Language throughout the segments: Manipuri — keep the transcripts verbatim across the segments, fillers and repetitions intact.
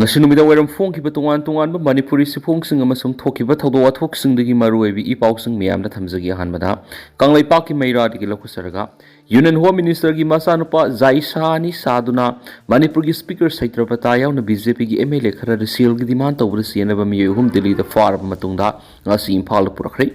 ꯉꯁꯤ ꯅꯨꯃꯤꯗꯥꯡ ꯋꯥꯏꯔꯝ ꯐꯣꯡꯈꯤꯕ ꯇꯣꯉꯥꯟ ꯇꯣꯉꯥꯟꯕ ꯃꯅꯤꯄꯨꯔꯤ ꯁꯤꯐꯣꯡꯁꯤꯡ ꯑꯃꯁꯨꯡ ꯊꯣꯛꯈꯤꯕ ꯊꯧꯗꯣꯛ ꯋꯥꯊꯣꯛꯁꯤꯡꯗꯒꯤ ꯃꯔꯨꯑꯣꯏꯕ ꯏ ꯄꯥꯎꯁꯤꯡ ꯃꯌꯥꯝꯗ ꯊꯝꯖꯒꯦ꯫ ꯑꯍꯥꯟꯕꯗ ꯀꯪꯂꯩꯄꯥꯛꯀꯤ ꯃꯩꯔꯥꯗꯒꯤ ꯂꯧꯈꯠꯆꯔꯒ, Union Home Ministerꯒꯤ ꯃꯆꯥꯅꯨꯄꯥ ꯖꯥꯏꯁꯥꯅꯤ ꯁꯥꯗꯨꯅ ꯃꯅꯤꯄꯨꯔꯒꯤ Speaker ꯁꯩꯇ꯭ꯔꯄꯇꯥ ꯌꯥꯎꯅ BJPꯒꯤ MLA ꯈꯔꯗ ꯁꯦꯜꯒꯤ demand ꯇꯧꯕꯗ ꯆꯦꯟꯅꯕ ꯃꯤꯑꯣꯏ ꯑꯍꯨꯝ ꯗꯤꯜꯂꯤꯗ ꯐꯥꯔꯕ ꯃꯇꯨꯡꯗ ꯉꯁꯤ ꯏꯝꯐꯥꯜꯗ ꯄꯨꯔꯛꯈ꯭ꯔꯦ꯫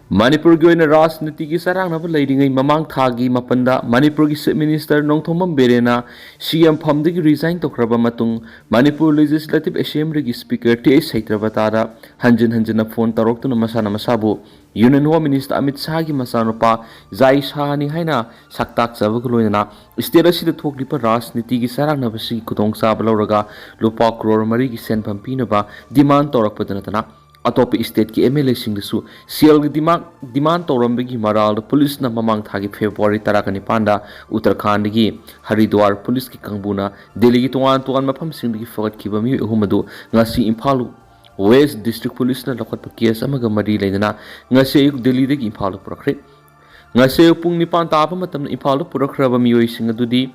ꯃꯅꯤꯄꯨꯔꯒꯤ ꯑꯣꯏꯅ ꯔꯥꯖꯅꯤꯇꯤꯒꯤ ꯆꯔꯥꯡꯅꯕ ꯂꯩꯔꯤꯉꯩ ꯃꯃꯥꯡ ꯊꯥꯒꯤ ꯃꯥꯄꯟꯗ ꯃꯅꯤꯄꯨꯔꯒꯤ Chief Minister Nongthombam ꯕꯤꯔꯦꯟꯅ CM ꯐꯝꯗꯒꯤ resign ꯇꯧꯈ꯭ꯔꯕ ꯃꯇꯨꯡ ꯃꯅꯤꯄꯨꯔ Legislative Assemblyꯒꯤ Speaker ꯇꯤ ꯑꯩꯆ ꯁꯩꯇ꯭ꯔꯄꯇꯥꯗ ꯍꯟꯖꯤꯟ ꯍꯟꯖꯤꯟꯅ phone ꯇꯧꯔꯛꯇꯨꯅ ꯃꯁꯥꯅ ꯃꯁꯥꯕꯨ Union Home Minister ꯑꯃꯤꯠ ꯁꯥꯍꯒꯤ ꯃꯆꯥꯅꯨꯄꯥ ꯖꯥꯏ ꯁꯥꯍꯅꯤ ꯍꯥꯏꯅ ꯁꯛꯇꯥꯛꯆꯕꯒ ꯂꯣꯏꯅꯅ state ꯑꯁꯤꯗ ꯊꯣꯛꯂꯤꯕ ꯔꯥꯖꯅꯤꯇꯤꯒꯤ ꯆꯔꯥꯡꯅꯕꯁꯤꯒꯤ ꯈꯨꯗꯣꯡꯆꯥꯕ ꯂꯧꯔꯒ ꯂꯨꯄꯥ ꯀ꯭ꯔꯣꯔ ꯃꯔꯤꯒꯤ ꯁꯦꯟꯐꯝ ꯄꯤꯅꯕ demand ꯇꯧꯔꯛꯄꯗ ꯅꯠꯇꯅ ꯑꯇꯣꯞꯄ stateꯀꯤ MLAꯁꯤꯡꯗꯁꯨ ꯁꯦꯜꯒꯤ demand, demand ꯇꯧꯔꯝꯕꯒꯤ ꯃꯔꯥꯜꯗ ꯄꯨꯂꯤꯁꯅ ꯃꯃꯥꯡ ꯊꯥꯒꯤ February ꯇꯔꯥꯒ ꯅꯤꯄꯥꯟꯗ ꯎꯠꯇꯔꯈꯥꯟꯗꯒꯤ ꯍꯔꯤꯗ꯭ꯋꯥꯔ ꯄꯨꯂꯤꯁꯀꯤ ꯀꯥꯡꯕꯨꯅ ꯗꯦꯜꯂꯤꯒꯤ ꯇꯣꯉꯥꯟ ꯇꯣꯉꯥꯟꯕ ꯃꯐꯝꯁꯤꯡꯗꯒꯤ ꯐꯒꯠꯈꯤꯕ ꯃꯤꯑꯣꯏ ꯑꯍꯨꯝ ꯑꯗꯨ ꯉꯁꯤ ꯏꯝꯐꯥꯜ West District ꯄꯨꯂꯤꯁꯅ ꯂꯧꯈꯠꯄ case ꯑꯃꯒ ꯃꯔꯤ ꯂꯩꯅꯅ ꯉꯁꯤ ꯑꯌꯨꯛ ꯗꯦꯜꯂꯤꯗꯒꯤ ꯏꯝꯐꯥꯜꯗ ꯄꯨꯔꯛꯈ꯭ꯔꯦ꯫ ꯉꯁꯤ ꯑꯌꯨꯛ ꯄꯨꯡ ꯅꯤꯄꯥꯟ ꯇꯥꯕ ꯃꯇꯝꯗ ꯏꯝꯐꯥꯜꯗ ꯄꯨꯔꯛꯈ꯭ꯔꯕ ꯃꯤꯑꯣꯏꯁꯤꯡ ꯑꯗꯨꯗꯤ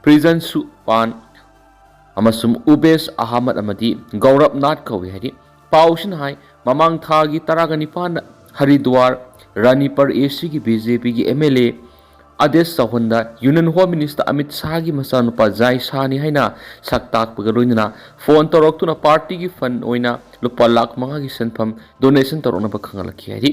ꯄ꯭ꯔꯤꯖꯟ ꯁꯨꯄꯥꯟ ꯑꯃꯁꯨꯡ ꯎꯕꯦꯁ ꯑꯍꯃꯗ ꯑꯃꯗꯤ ꯒꯧꯔꯕ ꯅꯥꯊ ꯀꯧꯏ ꯍꯥꯏꯔꯤ꯫ ꯄꯥꯎꯁꯤꯅ ꯍꯥꯏ, ꯃꯃꯥꯡ ꯊꯥꯒꯤ ꯇꯔꯥꯒ ꯅꯤꯄꯥꯟꯗ Haridwar ꯔꯥꯅꯤꯄꯔ ACꯒꯤ BJPꯒꯤ MLA ꯑꯗꯦꯁ ꯆꯧꯍꯟꯗ Union Home Minister Amit ꯁꯥꯍꯒꯤ ꯃꯆꯥꯅꯨꯄꯥ ꯖꯥꯏ ꯁꯥꯍꯅꯤ ꯍꯥꯏꯅ ꯁꯛ ꯇꯥꯛꯄꯒ ꯂꯣꯏꯅꯅ phone ꯇꯧꯔꯛꯇꯨꯅ partyꯒꯤ fund ꯑꯣꯏꯅ ꯂꯨꯄꯥ ꯂꯥꯈ ꯃꯉꯥꯒꯤ ꯁꯦꯟꯐꯝ donation ꯇꯧꯔꯛꯅꯕ ꯈꯪꯍꯜꯂꯛꯈꯤ ꯍꯥꯏꯔꯤ꯫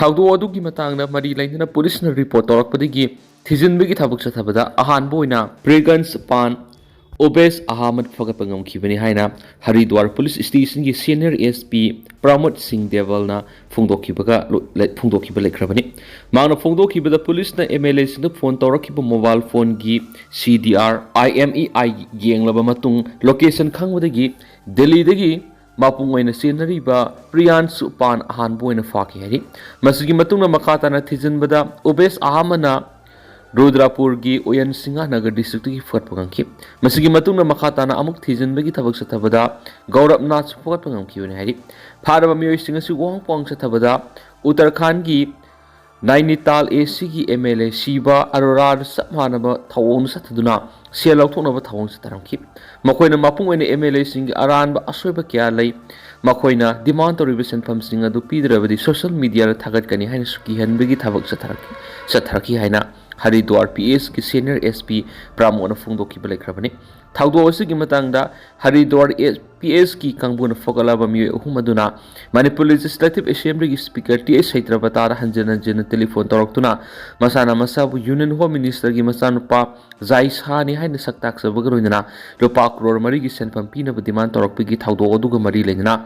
ꯊꯧꯗꯣꯛ ꯑꯗꯨꯒꯤ ꯃꯇꯥꯡꯗ ꯃꯔꯤ ꯂꯩꯅꯅ ꯄꯨꯂꯤꯁꯅ report ꯇꯧꯔꯛꯄꯗꯒꯤ ꯊꯤꯖꯤꯟꯕꯒꯤ ꯊꯕꯛ ꯆꯠꯊꯕꯗ ꯑꯍꯥꯟꯕ ꯑꯣꯏꯅ ꯄ꯭ꯔꯤꯒꯟꯁ ꯄꯥꯟ ꯎꯕꯦꯁ ꯑꯍꯃꯗ ꯐꯒꯠꯄ ꯉꯝꯈꯤꯕꯅꯤ ꯍꯥꯏꯅ ꯍꯔꯤꯗ꯭ꯋꯥꯔ ꯄꯨꯂꯤꯁ stationꯒꯤ senior SP ꯄ꯭ꯔꯃꯣꯗ ꯁꯤꯡ ꯗꯦꯋꯜꯅ ꯐꯣꯡꯗꯣꯛꯈꯤꯕꯒ ꯂꯣ-, ꯂꯩ-, ꯐꯣꯡꯗꯣꯛꯈꯤꯕ ꯂꯩꯈ꯭ꯔꯕꯅꯤ꯫ ꯃꯍꯥꯛꯅ ꯐꯣꯡꯗꯣꯛꯈꯤꯕꯗ ꯄꯨꯂꯤꯁꯅ MLAꯁꯤꯡꯗ phone ꯇꯧꯔꯛꯈꯤꯕ mobile phoneꯒꯤ CDR, IMEI ꯌꯦꯡꯂꯕ ꯃꯇꯨꯡ location ꯈꯪꯕꯗꯒꯤ ꯗꯦꯜꯂꯤꯗꯒꯤ ꯃꯄꯨꯡ ꯑꯣꯏꯅ ꯆꯦꯟꯅꯔꯤꯕ ꯄ꯭ꯔꯤꯌꯥꯟꯁꯨ ꯄꯥꯟ ꯑꯍꯥꯟꯕ ꯑꯣꯏꯅ ꯐꯥꯈꯤ ꯍꯥꯏꯔꯤ꯫ ꯃꯁꯤꯒꯤ ꯃꯇꯨꯡꯗ ꯃꯈꯥ ꯇꯥꯅ ꯊꯤꯖꯤꯟꯕꯗ ꯎꯕꯦꯁ ꯑꯍꯃꯗꯅ ꯔꯨꯗ꯭ꯔꯥꯄꯨꯔꯒꯤ ꯑꯣꯌꯟ ꯁꯤꯡꯍ ꯅꯒꯔ districtꯇꯒꯤ ꯐꯒꯠꯄ ꯉꯝꯈꯤ꯫ ꯃꯁꯤꯒꯤ ꯃꯇꯨꯡꯗ ꯃꯈꯥ ꯇꯥꯅ ꯑꯃꯨꯛ ꯊꯤꯖꯤꯟꯕꯒꯤ ꯊꯕꯛ ꯆꯠꯊꯕꯗ ꯒꯧꯔꯕ ꯅꯥꯊꯁꯨ ꯐꯒꯠꯄ ꯉꯝꯈꯤꯕꯅꯤ ꯍꯥꯏꯔꯤ꯫ ꯐꯥꯔꯕ ꯃꯤꯑꯣꯏꯁꯤꯡ ꯑꯁꯤ ꯋꯥꯍꯪ ꯄꯥꯎꯍꯪ ꯆꯠꯊꯕꯗ ꯎꯠꯇꯔꯈꯥꯟꯗꯒꯤ ꯅꯥꯏꯅꯤꯇꯥꯜ ꯑꯦ ꯁꯤꯒꯤ ꯑꯦꯝ ꯑꯦꯜ ꯑꯦ ꯁꯤꯕ ꯑꯔꯣꯔꯥꯗ ꯆꯞ ꯃꯥꯟꯅꯕ ꯊꯧꯑꯣꯡꯗ ꯆꯠꯊꯗꯨꯅ ꯁꯦꯜ ꯂꯧꯊꯣꯛꯅꯕ ꯊꯧꯑꯣꯡ ꯆꯠꯊꯔꯝꯈꯤ꯫ ꯃꯈꯣꯏꯅ ꯃꯄꯨꯡ ꯑꯣꯏꯅ ꯑꯦꯝ ꯑꯦꯜ ꯑꯦꯁꯤꯡꯒꯤ ꯑꯔꯥꯟꯕ ꯑꯁꯣꯏꯕ ꯀꯌꯥ ꯂꯩ, ꯃꯈꯣꯏꯅ ꯗꯤꯃꯥꯟ ꯇꯧꯔꯤꯕ ꯁꯦꯟꯐꯝꯁꯤꯡ ꯑꯗꯨ ꯄꯤꯗ꯭ꯔꯕꯗꯤ ꯁꯣꯁꯤꯌꯦꯜ ꯃꯤꯗꯤꯌꯥꯗ ꯊꯥꯒꯠꯀꯅꯤ ꯍꯥꯏꯅꯁꯨ ꯀꯤꯍꯟꯕꯒꯤ ꯊꯕꯛ ꯆꯠꯊꯔꯛꯈꯤ ꯆꯠꯊꯔꯛꯈꯤ ꯍꯥꯏꯅ ꯍꯔꯤꯗ꯭ꯋꯥꯔ ꯄꯤ ꯑꯦꯁꯀꯤ ꯁꯦꯅꯤꯌꯔ ꯑꯦꯁ ꯄꯤ ꯄ꯭ꯔꯥꯃꯣꯅ ꯐꯣꯡꯗꯣꯛꯈꯤꯕ ꯂꯩꯈ꯭ꯔꯕꯅꯤ꯫ ꯊꯧꯗꯣꯛ ꯑꯁꯤꯒꯤ ꯃꯇꯥꯡꯗ ꯍꯔꯤꯗ꯭ꯋꯥꯔ ꯄꯤ ꯑꯦꯁꯀꯤ ꯀꯥꯡꯕꯨꯅ ꯐꯒꯠꯂꯕ ꯃꯤꯑꯣꯏ ꯑꯍꯨꯝ ꯑꯗꯨꯅ ꯃꯅꯤꯄꯨꯔ ꯂꯦꯖꯤꯁꯂꯦꯇꯤꯚ ꯑꯦꯁꯦꯝꯕ꯭ꯂꯤꯒꯤ ꯁ꯭ꯄꯤꯀꯔ ꯇꯤ ꯑꯦꯁ ꯁꯩꯇ꯭ꯔꯕꯇꯥꯗ ꯍꯟꯖꯤꯟ ꯍꯟꯖꯤꯟꯅ ꯇꯦꯂꯤꯐꯣꯟ ꯇꯧꯔꯛꯇꯨꯅ ꯃꯁꯥꯅ ꯃꯁꯥꯕꯨ ꯌꯨꯅꯤꯌꯟ ꯍꯣꯝ ꯃꯤꯅꯤꯁꯇꯔꯒꯤ ꯃꯆꯥꯅꯨꯄꯥ ꯖꯥꯏ ꯁꯥꯅꯤ ꯍꯥꯏꯅ ꯁꯛ ꯇꯥꯛꯆꯕꯒ ꯂꯣꯏꯅꯅ ꯂꯨꯄꯥ ꯀ꯭ꯔꯣꯔ ꯃꯔꯤꯒꯤ ꯁꯦꯟꯐꯝ ꯄꯤꯅꯕ ꯗꯤꯃꯥꯟ ꯇꯧꯔꯛꯄꯒꯤ ꯊꯧꯗꯣꯛ ꯑꯗꯨꯒ ꯃꯔꯤ ꯂꯩꯅꯅ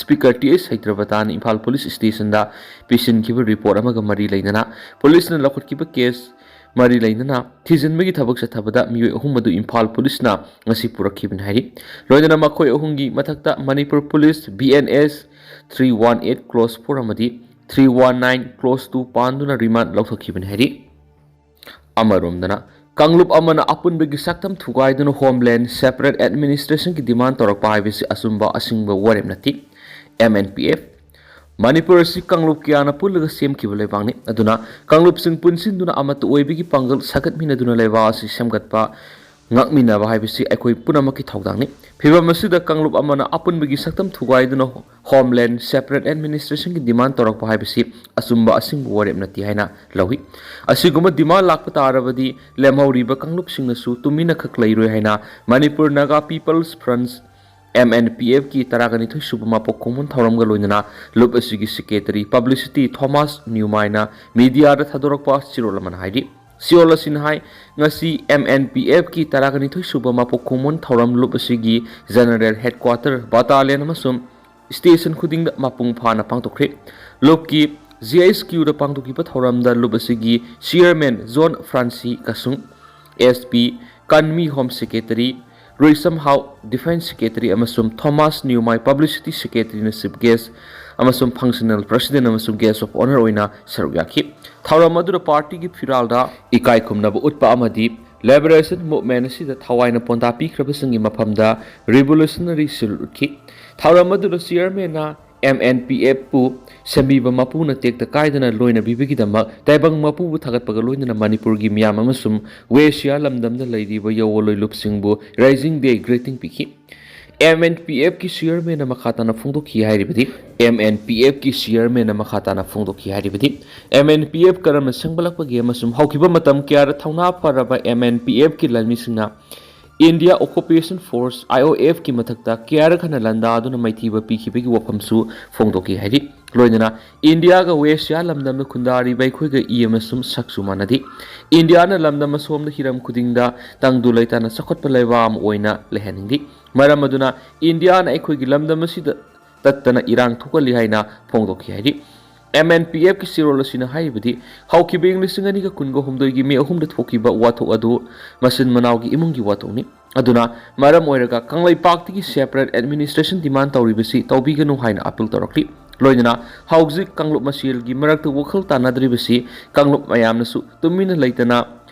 ꯁ꯭ꯄꯤꯀꯔ ꯇꯤ ꯑꯦꯁ ꯁꯩꯇ꯭ꯔꯕꯇꯥꯅ ꯏꯝꯐꯥꯜ ꯄꯨꯂꯤꯁ ꯁ꯭ꯇꯦꯁꯟꯗ ꯄꯤꯁꯤꯟꯈꯤꯕ ꯔꯤꯄꯣꯔꯠ ꯑꯃꯒ ꯃꯔꯤ ꯂꯩꯅꯅ ꯄꯨꯂꯤꯁꯅ ꯂꯧꯈꯠꯈꯤꯕ ꯀꯦꯁ ꯃꯔꯤ ꯂꯩꯅꯅ ꯊꯤꯖꯤꯟꯕꯒꯤ ꯊꯕꯛ ꯆꯠꯊꯕꯗ ꯃꯤꯑꯣꯏ ꯑꯍꯨꯝ ꯑꯗꯨ ꯏꯝꯐꯥꯜ ꯄꯨꯂꯤꯁꯅ ꯉꯁꯤ ꯄꯨꯔꯛꯈꯤꯕꯅꯤ ꯍꯥꯏꯔꯤ꯫ ꯂꯣꯏꯅꯅ ꯃꯈꯣꯏ ꯑꯍꯨꯝꯒꯤ ꯃꯊꯛꯇ Manipur police B N S three one eight clause four ꯑꯃꯗꯤ three one nine clause two ꯄꯥꯟꯗꯨꯅ ꯔꯤꯃꯥꯟ ꯂꯧꯊꯣꯛꯈꯤꯕꯅꯤ ꯍꯥꯏꯔꯤ꯫ ꯑꯃꯔꯣꯝꯗꯅ ꯀꯥꯡꯂꯨꯞ ꯑꯃꯅ ꯑꯄꯨꯟꯕꯒꯤ ꯁꯛꯇꯝ ꯊꯨꯒꯥꯏꯗꯨꯅ ꯍꯣꯝꯂꯦꯟ ꯁꯦꯄꯔꯦꯠ ꯑꯦꯗꯃꯤꯅꯤꯁꯇ꯭ꯔꯦꯁꯟꯒꯤ ꯗꯤꯃꯥꯟ ꯇꯧꯔꯛꯄ ꯍꯥꯏꯕꯁꯤ ꯑꯆꯨꯝꯕ ꯑꯁꯦꯡꯕ ꯋꯥꯔꯦꯞ ꯅꯠꯇꯦ꯫ M N P F Manipur ꯑꯁꯤ ꯀꯥꯡꯂꯨꯞ ꯀꯌꯥꯅ ꯄꯨꯜꯂꯒ ꯁꯦꯝꯈꯤꯕ ꯂꯩꯕꯥꯛꯅꯤ꯫ ꯑꯗꯨꯅ ꯀꯥꯡꯂꯨꯞꯁꯤꯡ ꯄꯨꯟꯁꯤꯟꯗꯨꯅ ꯑꯃꯠꯇ ꯑꯣꯏꯕꯒꯤ ꯄꯥꯡꯒꯜ ꯁꯥꯒꯠꯃꯤꯟꯅꯗꯨꯅ ꯂꯩꯕꯥꯛ ꯑꯁꯤ ꯁꯦꯝꯒꯠꯄ ꯉꯥꯛꯃꯤꯟꯅꯕ ꯍꯥꯏꯕꯁꯤ ꯑꯩꯈꯣꯏ ꯄꯨꯝꯅꯃꯛꯀꯤ ꯊꯧꯗꯥꯡꯅꯤ꯫ ꯐꯤꯚꯝ ꯑꯁꯤꯗ ꯀꯥꯡꯂꯨꯞ ꯑꯃꯅ ꯑꯄꯨꯟꯕꯒꯤ ꯁꯛꯇꯝ ꯊꯨꯒꯥꯏꯗꯨꯅ ꯍꯣꯝꯂꯦꯟ ꯁꯦꯄꯔꯦꯠ ꯑꯦꯗꯃꯤꯅꯤꯁꯇ꯭ꯔꯦꯁꯟꯒꯤ ꯗꯤꯃꯥꯟ ꯇꯧꯔꯛꯄ ꯍꯥꯏꯕꯁꯤ ꯑꯆꯨꯝꯕ ꯑꯁꯦꯡꯕ ꯋꯥꯔꯦꯞ ꯅꯠꯇꯦ ꯍꯥꯏꯅ ꯂꯧꯏ꯫ ꯑꯁꯤꯒꯨꯝꯕ ꯗꯤꯃꯥꯟ ꯂꯥꯛꯄ ꯇꯥꯔꯕꯗꯤ ꯂꯦꯝꯍꯧꯔꯤꯕ ꯀꯥꯡꯂꯨꯞꯁꯤꯡꯅꯁꯨ ꯇꯨꯃꯤꯟꯅꯈꯛ ꯂꯩꯔꯣꯏ ꯍꯥꯏꯅ Manipur Naga peoples front, M N P ꯑꯦꯐꯀꯤ ꯇꯔꯥꯒ ꯅꯤꯊꯣꯏ ꯁꯨꯕ ꯃꯄꯣꯛ ꯀꯨꯝꯑꯣꯟ ꯊꯧꯔꯝꯒ ꯂꯣꯏꯅꯅ ꯂꯨꯞ ꯑꯁꯤꯒꯤ ꯁꯦꯀ꯭ꯔꯦꯇꯔꯤ ꯄꯕ꯭ꯂꯤꯁꯤꯇꯤ ꯊꯣꯃꯥꯁ ꯅ꯭ꯌꯨꯃꯥꯏꯅ ꯃꯤꯗꯤꯌꯥꯗ ꯊꯥꯗꯣꯔꯛꯄ ꯆꯦꯔꯣꯜ ꯑꯃꯅ ꯍꯥꯏꯔꯤ꯫ ꯆꯦꯔꯣꯜ ꯑꯁꯤꯅ ꯍꯥꯏ, ꯉꯁꯤ ꯑꯦꯝ ꯑꯦꯟ ꯄꯤ ꯑꯦꯐꯀꯤ ꯇꯔꯥꯒ ꯅꯤꯊꯣꯏ ꯁꯨꯕ ꯃꯄꯣꯛ ꯀꯨꯝꯑꯣꯟ ꯊꯧꯔꯝ ꯂꯨꯞ ꯑꯁꯤꯒꯤ ꯖꯦꯅꯔꯦꯜ ꯍꯦꯗꯀ꯭ꯋꯥꯇꯔ, ꯕꯇꯥꯂꯤꯌꯟ ꯑꯃꯁꯨꯡ ꯁ꯭ꯇꯦꯁꯟ ꯈꯨꯗꯤꯡꯗ ꯃꯄꯨꯡ ꯐꯥꯅ ꯄꯥꯡꯊꯣꯛꯈ꯭ꯔꯦ꯫ ꯂꯨꯞꯀꯤ ꯖꯤ ꯑꯩꯆ ꯀ꯭ꯌꯨꯗ ꯄꯥꯡꯊꯣꯛꯈꯤꯕ ꯊꯧꯔꯝꯗ ꯂꯨꯞ ꯑꯁꯤꯒꯤ chairman John Francis Kashung, S P Kanmi home secretary, Ruisom Hao defence secretary ꯑꯃꯁꯨꯡ ꯊꯣꯃꯥꯁ ꯅ꯭ꯌꯨꯃꯥꯏ ꯄꯕ꯭ꯂꯤꯁꯤꯇꯤ ꯁꯦꯀ꯭ꯔꯦꯇꯔꯤꯅ ꯆꯤꯐ ꯒꯦꯁ ꯑꯃꯁꯨꯡ ꯐꯪꯁꯅꯦꯜ ꯄ꯭ꯔꯁꯤꯗꯦꯟ ꯑꯃꯁꯨꯡ ꯒꯦꯁ ꯑꯣꯐ ꯑꯣꯅꯔ ꯑꯣꯏꯅ ꯁꯔꯨꯛ ꯌꯥꯈꯤ꯫ ꯊꯧꯔꯝ ꯑꯗꯨꯗ ꯄꯥꯔꯇꯤꯒꯤ ꯐꯤꯔꯥꯜꯗ ꯏꯀꯥꯏ ꯈꯨꯝꯅꯕ ꯎꯠꯄ ꯑꯃꯗꯤ ꯂꯤꯕꯔꯦꯁꯟ ꯃꯨꯚꯃꯦꯟ ꯑꯁꯤꯗ ꯊꯋꯥꯏꯅ ꯄꯣꯟꯗꯥ ꯄꯤꯈ꯭ꯔꯕꯁꯤꯡꯒꯤ ꯃꯐꯝꯗ ꯔꯤꯚꯣꯂꯨꯁꯅꯔꯤ ꯁꯦꯂ꯭ꯌꯨꯠ ꯎꯠꯈꯤ꯫ ꯊꯧꯔꯝ ꯑꯗꯨꯗ ꯆꯤꯌꯔꯃꯦꯟꯅ ꯑꯦꯝ ꯑꯦꯟ ꯄꯤ ꯑꯦꯐꯄꯨ ꯁꯦꯝꯕꯤꯕ ꯃꯄꯨꯅ ꯇꯦꯛꯇ ꯀꯥꯏꯗꯅ ꯂꯣꯏꯅꯕꯤꯕꯒꯤꯗꯃꯛ ꯇꯥꯏꯕꯪ ꯃꯄꯨꯕꯨ ꯊꯥꯒꯠꯄꯒ ꯂꯣꯏꯅꯅ ꯃꯅꯤꯄꯨꯔꯒꯤ ꯃꯤꯌꯥꯝ ꯑꯃꯁꯨꯡ ꯋꯦꯁꯤꯌꯥ ꯂꯝꯗꯝꯗ ꯂꯩꯔꯤꯕ ꯌꯧꯋ ꯂꯣꯏꯂꯨꯞꯁꯤꯡꯕꯨ Rising Day Greeting ꯄꯤꯈꯤ꯫ ꯑꯦꯝ ꯑꯦꯟ ꯄꯤ ꯑꯦꯐꯀꯤ ꯆꯤꯌꯔꯃꯦꯟꯅ ꯃꯈꯥ ꯇꯥꯅ ꯐꯣꯡꯗꯣꯛꯈꯤ ꯍꯥꯏꯔꯤꯕꯗꯤ, ꯑꯦꯝ ꯑꯦꯟ ꯄꯤ ꯑꯦꯐꯀꯤ ꯆꯤꯌꯔꯃꯦꯟꯅ ꯃꯈꯥ ꯇꯥꯅ ꯐꯣꯡꯗꯣꯛꯈꯤ ꯍꯥꯏꯔꯤꯕꯗꯤ, ꯑꯦꯝ ꯑꯦꯟ ꯄꯤ ꯑꯦꯐ ꯀꯔꯝꯅ ꯁꯦꯝꯒꯠꯂꯛꯄꯒꯦ ꯑꯃꯁꯨꯡ ꯍꯧꯈꯤꯕ ꯃꯇꯝ ꯀꯌꯥꯗ ꯊꯧꯅꯥ ꯐꯔꯕ ꯑꯦꯝ ꯑꯦꯟ ꯄꯤ ꯑꯦꯐꯀꯤ ꯂꯥꯟꯃꯤꯁꯤꯡꯅ India Occupation Force, I O F, ꯀꯤ ꯃꯊꯛꯇ ꯀꯌꯥꯔꯛ ꯍꯟꯅ ꯂꯥꯟꯗꯥꯗꯨꯅ ꯃꯥꯏꯊꯤꯕ ꯄꯤꯈꯤꯕꯒꯤ ꯋꯥꯐꯝꯁꯨ ꯐꯣꯡꯗꯣꯛꯈꯤ ꯍꯥꯏꯔꯤ꯫ ꯂꯣꯏꯅꯅ ꯏꯟꯗꯤꯌꯥꯒ ꯋꯦꯁꯤꯌꯥ ꯂꯝꯗꯝꯗ ꯈꯨꯟꯗꯥꯔꯤꯕ ꯑꯩꯈꯣꯏꯒ ꯏ ꯑꯃꯁꯨꯡ ꯁꯛꯁꯨ ꯃꯥꯟꯅꯗꯦ꯫ ꯏꯟꯗꯤꯌꯥꯅ ꯂꯝꯗꯝ ꯑꯁꯣꯝꯗ ꯍꯤꯔꯝ ꯈꯨꯗꯤꯡꯗ ꯇꯪꯗꯨ ꯂꯩꯇꯥꯅ ꯆꯥꯎꯈꯠꯄ ꯂꯩꯕꯥꯛ ꯑꯃ ꯑꯣꯏꯅ ꯂꯩꯍꯟꯅꯤꯡꯗꯦ꯫ ꯃꯔꯝ ꯑꯗꯨꯅ ꯏꯟꯗꯤꯌꯥꯅ ꯑꯩꯈꯣꯏꯒꯤ ꯂꯝꯗꯝ ꯑꯁꯤꯗ ꯇꯠꯇꯅ ꯏꯔꯥꯡ ꯊꯣꯛꯍꯜꯂꯤ ꯍꯥꯏꯅ ꯐꯣꯡꯗꯣꯛꯈꯤ ꯍꯥꯏꯔꯤ꯫ ꯑꯦꯝ ꯑꯦꯟ ꯄꯤ ꯑꯦꯐꯀꯤ ꯆꯦꯔꯣꯜ ꯑꯁꯤꯅ ꯍꯥꯏꯔꯤꯕꯗꯤ, ꯍꯧꯈꯤꯕ ꯏꯪ ꯂꯤꯁꯤꯡ ꯑꯅꯤꯒ ꯀꯨꯟꯒ ꯍꯨꯝꯗꯣꯏꯒꯤ ꯃꯦ ꯑꯍꯨꯝꯗ ꯊꯣꯛꯈꯤꯕ ꯋꯥꯊꯣꯛ ꯑꯗꯨ ꯃꯆꯤꯟ ꯃꯅꯥꯎꯒꯤ ꯏꯃꯨꯡꯒꯤ ꯋꯥꯊꯣꯛꯅꯤ꯫ ꯑꯗꯨꯅ ꯃꯔꯝ ꯑꯣꯏꯔꯒ ꯀꯪꯂꯩꯄꯥꯛꯇꯒꯤ separate administration demand ꯇꯧꯔꯤꯕꯁꯤ ꯇꯧꯕꯤꯒꯅꯨ ꯍꯥꯏꯅ appeal ꯇꯧꯔꯛꯂꯤ꯫ ꯂꯣꯏꯅꯅ ꯍꯧꯖꯤꯛ ꯀꯥꯡꯂꯨꯞ ꯃꯁꯦꯜꯒꯤ ꯃꯔꯛꯇ ꯋꯥꯈꯜ ꯇꯥꯅꯗ꯭ꯔꯤꯕꯁꯤ ꯀꯥꯡꯂꯨꯞ ꯃꯌꯥꯝꯅꯁꯨ ꯇꯨꯃꯤꯟꯅ ꯂꯩꯇꯅ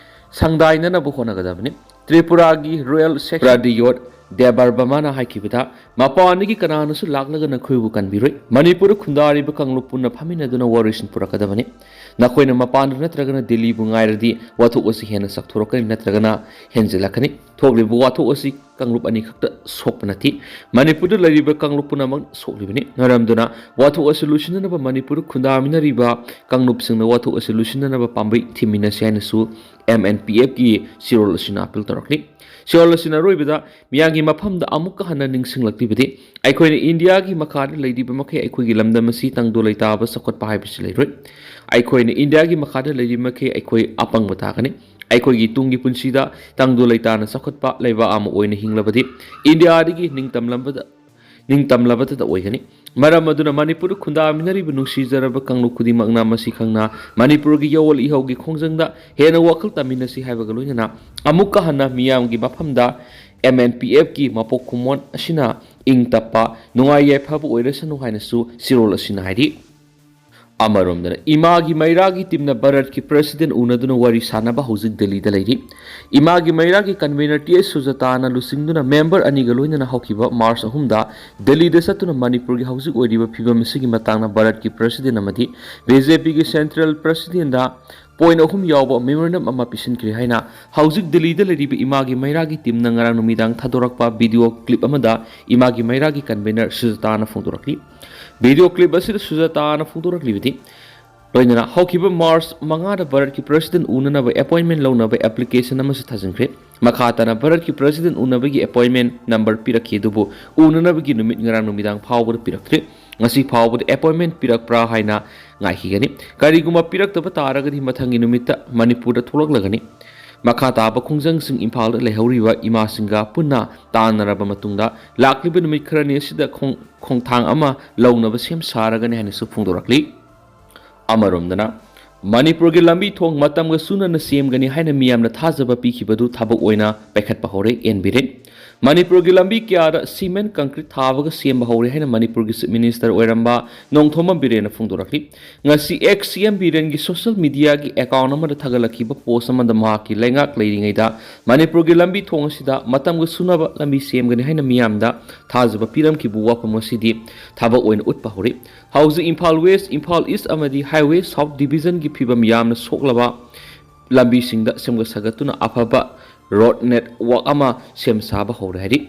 ꯁꯪꯗꯥꯏꯅꯅꯕ ꯍꯣꯠꯅꯒꯗꯕꯅꯤ꯫ ꯇ꯭ꯔꯤꯄꯨꯔꯥꯒꯤ Royal Secretary ꯗꯦꯕꯔꯕꯃꯥꯅ ꯍꯥꯏꯈꯤꯕꯗ, ꯃꯄꯥꯟꯗꯒꯤ ꯀꯅꯥꯅꯁꯨ ꯂꯥꯛꯂꯒ ꯅꯈꯣꯏꯕꯨ ꯀꯟꯕꯤꯔꯣꯏ꯫ ꯃꯅꯤꯄꯨꯔꯗ ꯈꯨꯟꯗꯥꯔꯤꯕ ꯀꯥꯡꯂꯨꯞ ꯄꯨꯟꯅ ꯐꯝꯃꯤꯟꯅꯗꯨꯅ ꯋꯥꯔꯣꯏꯁꯤꯟ ꯄꯨꯔꯛꯀꯗꯕꯅꯤ꯫ ꯅꯈꯣꯏꯅ ꯃꯄꯥꯟꯗ ꯅꯠꯇ꯭ꯔꯒꯅ ꯗꯤꯜꯂꯤꯕꯨ ꯉꯥꯏꯔꯗꯤ ꯋꯥꯊꯣꯛ ꯑꯁꯤ ꯍꯦꯟꯅ ꯆꯥꯎꯊꯣꯔꯛꯀꯅꯤ ꯅꯠꯇ꯭ꯔꯒꯅ ꯍꯦꯟꯖꯤꯜꯂꯛꯀꯅꯤ꯫ ꯊꯣꯛꯂꯤꯕ ꯋꯥꯊꯣꯛ ꯑꯁꯤ ꯀꯥꯡꯂꯨꯞ ꯑꯅꯤꯈꯛꯇ ꯁꯣꯛꯄ ꯅꯠꯇꯦ꯫ ꯃꯅꯤꯄꯨꯔꯗ ꯂꯩꯔꯤꯕ ꯀꯥꯡꯂꯨꯞ ꯄꯨꯝꯅꯃꯛ ꯁꯣꯛꯂꯤꯕꯅꯤ꯫ ꯃꯔꯝ ꯑꯗꯨꯅ ꯋꯥꯊꯣꯛ ꯑꯁꯤ ꯂꯣꯏꯁꯤꯟꯅꯅꯕ ꯃꯅꯤꯄꯨꯔꯗ ꯈꯨꯟꯗꯥꯃꯤꯟꯅꯔꯤꯕ ꯀꯥꯡꯂꯨꯞꯁꯤꯡꯅ ꯋꯥꯊꯣꯛ ꯑꯁꯤ ꯂꯣꯏꯁꯤꯟꯅꯅꯕ ꯄꯥꯝꯕꯩ ꯊꯤꯃꯤꯟꯅꯁꯤ ꯍꯥꯏꯅꯁꯨ ꯑꯦꯝ ꯑꯦꯟ ꯄꯤ ꯑꯦꯐꯀꯤ ꯆꯦꯔꯣꯜ ꯑꯁꯤꯅ appeal ꯇꯧꯔꯛꯂꯤ꯫ ꯆꯦꯔꯣꯜ ꯑꯁꯤꯅ ꯑꯔꯣꯏꯕꯗ ꯃꯤꯌꯥꯝꯒꯤ ꯃꯐꯝꯗ ꯑꯃꯨꯛꯀ ꯍꯟꯅ ꯅꯤꯡꯁꯤꯡꯂꯛꯂꯤꯕꯗꯤ, ꯑꯩꯈꯣꯏꯅ ꯏꯟꯗꯤꯌꯥꯒꯤ ꯃꯈꯥꯗ ꯂꯩꯔꯤꯕ ꯃꯈꯩ ꯑꯩꯈꯣꯏꯒꯤ ꯂꯝꯗꯝ ꯑꯁꯤ ꯇꯪꯗꯨ ꯂꯩꯇꯥꯕ ꯆꯥꯎꯈꯠꯄ ꯍꯥꯏꯕꯁꯤ ꯂꯩꯔꯣꯏ꯫ ꯑꯩꯈꯣꯏꯅ ꯏꯟꯗꯤꯌꯥꯒꯤ ꯃꯈꯥꯗ ꯂꯩꯔꯤꯕ ꯃꯈꯩ ꯑꯩꯈꯣꯏ ꯑꯄꯪꯕ ꯇꯥꯒꯅꯤ꯫ ꯑꯩꯈꯣꯏꯒꯤ ꯇꯨꯡꯒꯤ ꯄꯨꯟꯁꯤꯗ ꯇꯪꯗꯨ ꯂꯩꯇꯥꯅ ꯆꯥꯎꯈꯠꯄ ꯂꯩꯕꯥꯛ ꯑꯃ ꯑꯣꯏꯅ ꯍꯤꯡꯂꯕꯗꯤ ꯏꯟꯗꯤꯌꯥꯗꯒꯤ ꯅꯤꯡꯇꯝꯂꯝꯕꯗ, ꯅꯤꯡꯇꯝꯂꯕꯇꯗ ꯑꯣꯏꯒꯅꯤ꯫ ꯃꯔꯝ ꯑꯗꯨꯅ ꯃꯅꯤꯄꯨꯔꯗ ꯈꯨꯟꯗꯥꯃꯤꯟꯅꯔꯤꯕ ꯅꯨꯡꯁꯤꯖꯔꯕ ꯀꯥꯡꯂꯨꯞ ꯈꯨꯗꯤꯡꯃꯛꯅ ꯃꯁꯤ ꯈꯪꯅ ꯃꯅꯤꯄꯨꯔꯒꯤ ꯌꯧꯋꯜ ꯏꯍꯧꯒꯤ ꯈꯣꯡꯖꯪꯗ ꯍꯦꯟꯅ ꯋꯥꯈꯜ ꯇꯥꯃꯤꯟꯅꯁꯤ ꯍꯥꯏꯕꯒ ꯂꯣꯏꯅꯅ ꯑꯃꯨꯛꯀ ꯍꯟꯅ ꯃꯤꯌꯥꯝꯒꯤ ꯃꯐꯝꯗ ꯑꯦꯝ ꯑꯦꯟ ꯄꯤ ꯑꯦꯐꯀꯤ ꯃꯄꯣꯛ ꯀꯨꯝꯑꯣꯟ ꯑꯁꯤꯅ ꯏꯪ ꯇꯞꯄ, ꯅꯨꯡꯉꯥꯏ ꯌꯥꯏꯐꯕ ꯑꯣꯏꯔꯁꯅꯨ ꯍꯥꯏꯅꯁꯨ ꯆꯦꯔꯣꯜ ꯑꯁꯤꯅ ꯍꯥꯏꯔꯤ꯫ ꯑꯃꯔꯣꯝꯗꯅ ꯏꯃꯥꯒꯤ ꯃꯩꯔꯥꯒꯤ ꯇꯤꯝꯅ ꯚꯥꯔꯠꯀꯤ ꯄ꯭ꯔꯦꯁꯤꯗꯦꯟ ꯎꯅꯗꯨꯅ ꯋꯥꯔꯤ ꯁꯥꯟꯅꯕ ꯍꯧꯖꯤꯛ ꯗꯦꯜꯂꯤꯗ ꯂꯩꯔꯤ꯫ ꯏꯃꯥꯒꯤ ꯃꯩꯔꯥꯒꯤ ꯀꯟꯚꯦꯅꯔ ꯇꯤ ꯑꯦꯁ ꯁꯨꯖꯥꯇꯥꯅ ꯂꯨꯆꯤꯡꯗꯨꯅ ꯃꯦꯝꯕꯔ ꯑꯅꯤꯒ ꯂꯣꯏꯅꯅ ꯍꯧꯈꯤꯕ ꯃꯥꯔꯆ ꯑꯍꯨꯝꯗ ꯗꯦꯜꯂꯤꯗ ꯆꯠꯇꯨꯅ ꯃꯅꯤꯄꯨꯔꯒꯤ ꯍꯧꯖꯤꯛ ꯑꯣꯏꯔꯤꯕ ꯐꯤꯕꯝ ꯑꯁꯤꯒꯤ ꯃꯇꯥꯡꯗ ꯚꯥꯔꯠꯀꯤ ꯄ꯭ꯔꯦꯁꯤꯗꯦꯟ ꯑꯃꯗꯤ ꯕꯤ ꯖꯦ ꯄꯤꯒꯤ ꯁꯦꯟꯇ꯭ꯔꯦꯜ ꯄ꯭ꯔꯦꯁꯤꯗꯦꯟꯗ ꯄꯣꯏꯟ ꯑꯍꯨꯝ ꯌꯥꯎꯕ ꯃꯦꯃꯣꯔꯦꯟꯗꯝ ꯑꯃ ꯄꯤꯁꯤꯟꯈ꯭ꯔꯦ ꯍꯥꯏꯅ ꯍꯧꯖꯤꯛ ꯗꯦꯜꯂꯤꯗ ꯂꯩꯔꯤꯕ ꯏꯃꯥꯒꯤ ꯃꯩꯔꯥꯒꯤ ꯇꯤꯝꯅ ꯉꯔꯥꯡ ꯅꯨꯃꯤꯗꯥꯡ ꯊꯥꯗꯣꯔꯛꯄ ꯚꯤꯗꯤꯑꯣ ꯀ꯭ꯂꯤꯞ ꯑꯃꯗ ꯏꯃꯥꯒꯤ ꯃꯩꯔꯥꯒꯤ ꯀꯟꯚꯦꯅꯔ ꯁꯨꯖꯥꯇꯥꯅ ꯐꯣꯡꯗꯣꯔꯛꯂꯤ꯫ ꯚꯤꯗꯤꯑꯣ ꯀ꯭ꯂꯤꯞ ꯑꯁꯤꯗ ꯁꯨꯖꯥꯇꯥꯅ ꯐꯣꯡꯗꯣꯔꯛꯂꯤꯕꯗꯤ, ꯂꯣꯏꯅꯅ ꯍꯧꯈꯤꯕ ꯃꯥꯔꯆ ꯃꯉꯥꯗ ꯚꯥꯔꯠꯀꯤ ꯄ꯭ꯔꯦꯁꯤꯗꯦꯟ ꯎꯅꯅꯕ ꯑꯦꯄꯣꯏꯟꯃꯦꯟ ꯂꯧꯅꯕ ꯑꯦꯄ꯭ꯂꯤꯀꯦꯁꯟ ꯑꯃꯁꯨ ꯊꯥꯖꯤꯟꯈ꯭ꯔꯦ꯫ ꯃꯈꯥ ꯇꯥꯅ ꯚꯥꯔꯠꯀꯤ ꯄ꯭ꯔꯦꯁꯤꯗꯦꯟ ꯎꯅꯕꯒꯤ ꯑꯦꯄꯣꯏꯟꯃꯦꯟ ꯅꯝꯕꯔ ꯄꯤꯔꯛꯈꯤ, ꯑꯗꯨꯕꯨ ꯎꯅꯅꯕꯒꯤ ꯅꯨꯃꯤꯠ ꯉꯔꯥꯡ ꯅꯨꯃꯤꯗꯥꯡ ꯐꯥꯎꯕꯗ ꯄꯤꯔꯛꯇ꯭ꯔꯤ꯫ ꯉꯁꯤ ꯐꯥꯎꯕꯗ ꯑꯦꯄꯣꯏꯟꯃꯦꯟ ꯄꯤꯔꯛꯄ꯭ꯔꯥ ꯍꯥꯏꯅ ꯉꯥꯏꯈꯤꯒꯅꯤ꯫ ꯀꯔꯤꯒꯨꯝꯕ ꯄꯤꯔꯛꯇꯕ ꯇꯥꯔꯒꯗꯤ ꯃꯊꯪꯒꯤ ꯅꯨꯃꯤꯠꯇ ꯃꯅꯤꯄꯨꯔꯗ ꯊꯣꯛꯂꯛꯂꯒꯅꯤ꯫ ꯃꯈꯥ ꯇꯥꯕ ꯈꯣꯡꯖꯪꯁꯤꯡ ꯏꯝꯐꯥꯜꯗ ꯂꯩꯍꯧꯔꯤꯕ ꯏꯃꯥꯁꯤꯡꯒ ꯄꯨꯟꯅ ꯇꯥꯟꯅꯔꯕ ꯃꯇꯨꯡꯗ ꯂꯥꯛꯂꯤꯕ ꯅꯨꯃꯤꯠ ꯈꯔꯅꯤ ꯑꯁꯤꯗ ꯈꯣꯡ-, ꯈꯣꯡꯊꯥꯡ ꯑꯃ ꯂꯧꯅꯕ ꯁꯦꯝ ꯁꯥꯔꯒꯅꯤ ꯍꯥꯏꯅꯁꯨ ꯐꯣꯡꯗꯣꯔꯛꯂꯤ꯫ ꯑꯃꯔꯣꯝꯗꯅ ꯃꯅꯤꯄꯨꯔꯒꯤ ꯂꯝꯕꯤ ꯊꯣꯡ ꯃꯇꯝꯒ ꯆꯨꯅꯅ ꯁꯦꯝꯒꯅꯤ ꯍꯥꯏꯅ ꯃꯤꯌꯥꯝꯅ ꯊꯥꯖꯕ ꯄꯤꯈꯤꯕꯗꯨ ꯊꯕꯛ ꯑꯣꯏꯅ ꯄꯥꯏꯈꯠꯄ ꯍꯧꯔꯦ ꯑꯦꯟ ꯕꯤꯔꯦꯟ꯫ ꯃꯅꯤꯄꯨꯔꯒꯤ ꯂꯝꯕꯤ ꯀꯌꯥꯗ ꯁꯤꯃꯦꯟ ꯀꯪꯀ꯭ꯔꯤꯠ ꯊꯥꯕꯒ ꯁꯦꯝꯕ ꯍꯧꯔꯦ ꯍꯥꯏꯅ ꯃꯅꯤꯄꯨꯔꯒꯤ ꯆꯤꯐ ꯃꯤꯅꯤꯁꯇꯔ ꯑꯣꯏꯔꯝꯕ ꯅꯣꯡꯊꯣꯝꯕꯝ ꯕꯤꯔꯦꯟꯅ ꯐꯣꯡꯗꯣꯔꯛꯂꯤ꯫ ꯉꯁꯤ ꯑꯦꯛꯁ ꯁꯤ ꯑꯦꯝ ꯕꯤꯔꯦꯟꯒꯤ ꯁꯣꯁꯤꯌꯦꯜ ꯃꯤꯗꯤꯌꯥꯒꯤ ꯑꯦꯀꯥꯎꯟ ꯑꯃꯗ ꯊꯥꯒꯠꯂꯛꯈꯤꯕ ꯄꯣꯁ ꯑꯃꯗ ꯃꯍꯥꯛꯀꯤ ꯂꯩꯉꯥꯛ ꯂꯩꯔꯤꯉꯩꯗ ꯃꯅꯤꯄꯨꯔꯒꯤ ꯂꯝꯕꯤ ꯊꯣꯡ ꯑꯁꯤꯗ ꯃꯇꯝꯒ ꯆꯨꯅꯕ ꯂꯝꯕꯤ ꯁꯦꯝꯒꯅꯤ ꯍꯥꯏꯅ ꯃꯤꯌꯥꯝꯗ ꯊꯥꯖꯕ ꯄꯤꯔꯝꯈꯤꯕ ꯋꯥꯐꯝ ꯑꯁꯤꯗꯤ ꯊꯕꯛ ꯑꯣꯏꯅ ꯎꯠꯄ ꯍꯧꯔꯦ꯫ ꯍꯧꯖꯤꯛ ꯏꯝꯐꯥꯜ ꯋꯦꯁ, ꯏꯝꯐꯥꯜ ꯏꯁ ꯑꯃꯗꯤ ꯍꯥꯏꯋꯦ ꯁꯥꯎꯠ ꯗꯤꯕꯤꯖꯟꯒꯤ ꯐꯤꯕꯝ ꯌꯥꯝꯅ ꯁꯣꯛꯂꯕ ꯂꯝꯕꯤꯁꯤꯡꯗ ꯁꯦꯝꯒꯠ ꯁꯥꯒꯠꯇꯨꯅ ꯑꯐꯕ ꯔꯣꯗ ꯅꯦꯠꯋꯥꯛ ꯑꯃ ꯁꯦꯝ ꯁꯥꯕ ꯍꯧꯔꯦ ꯍꯥꯏꯔꯤ꯫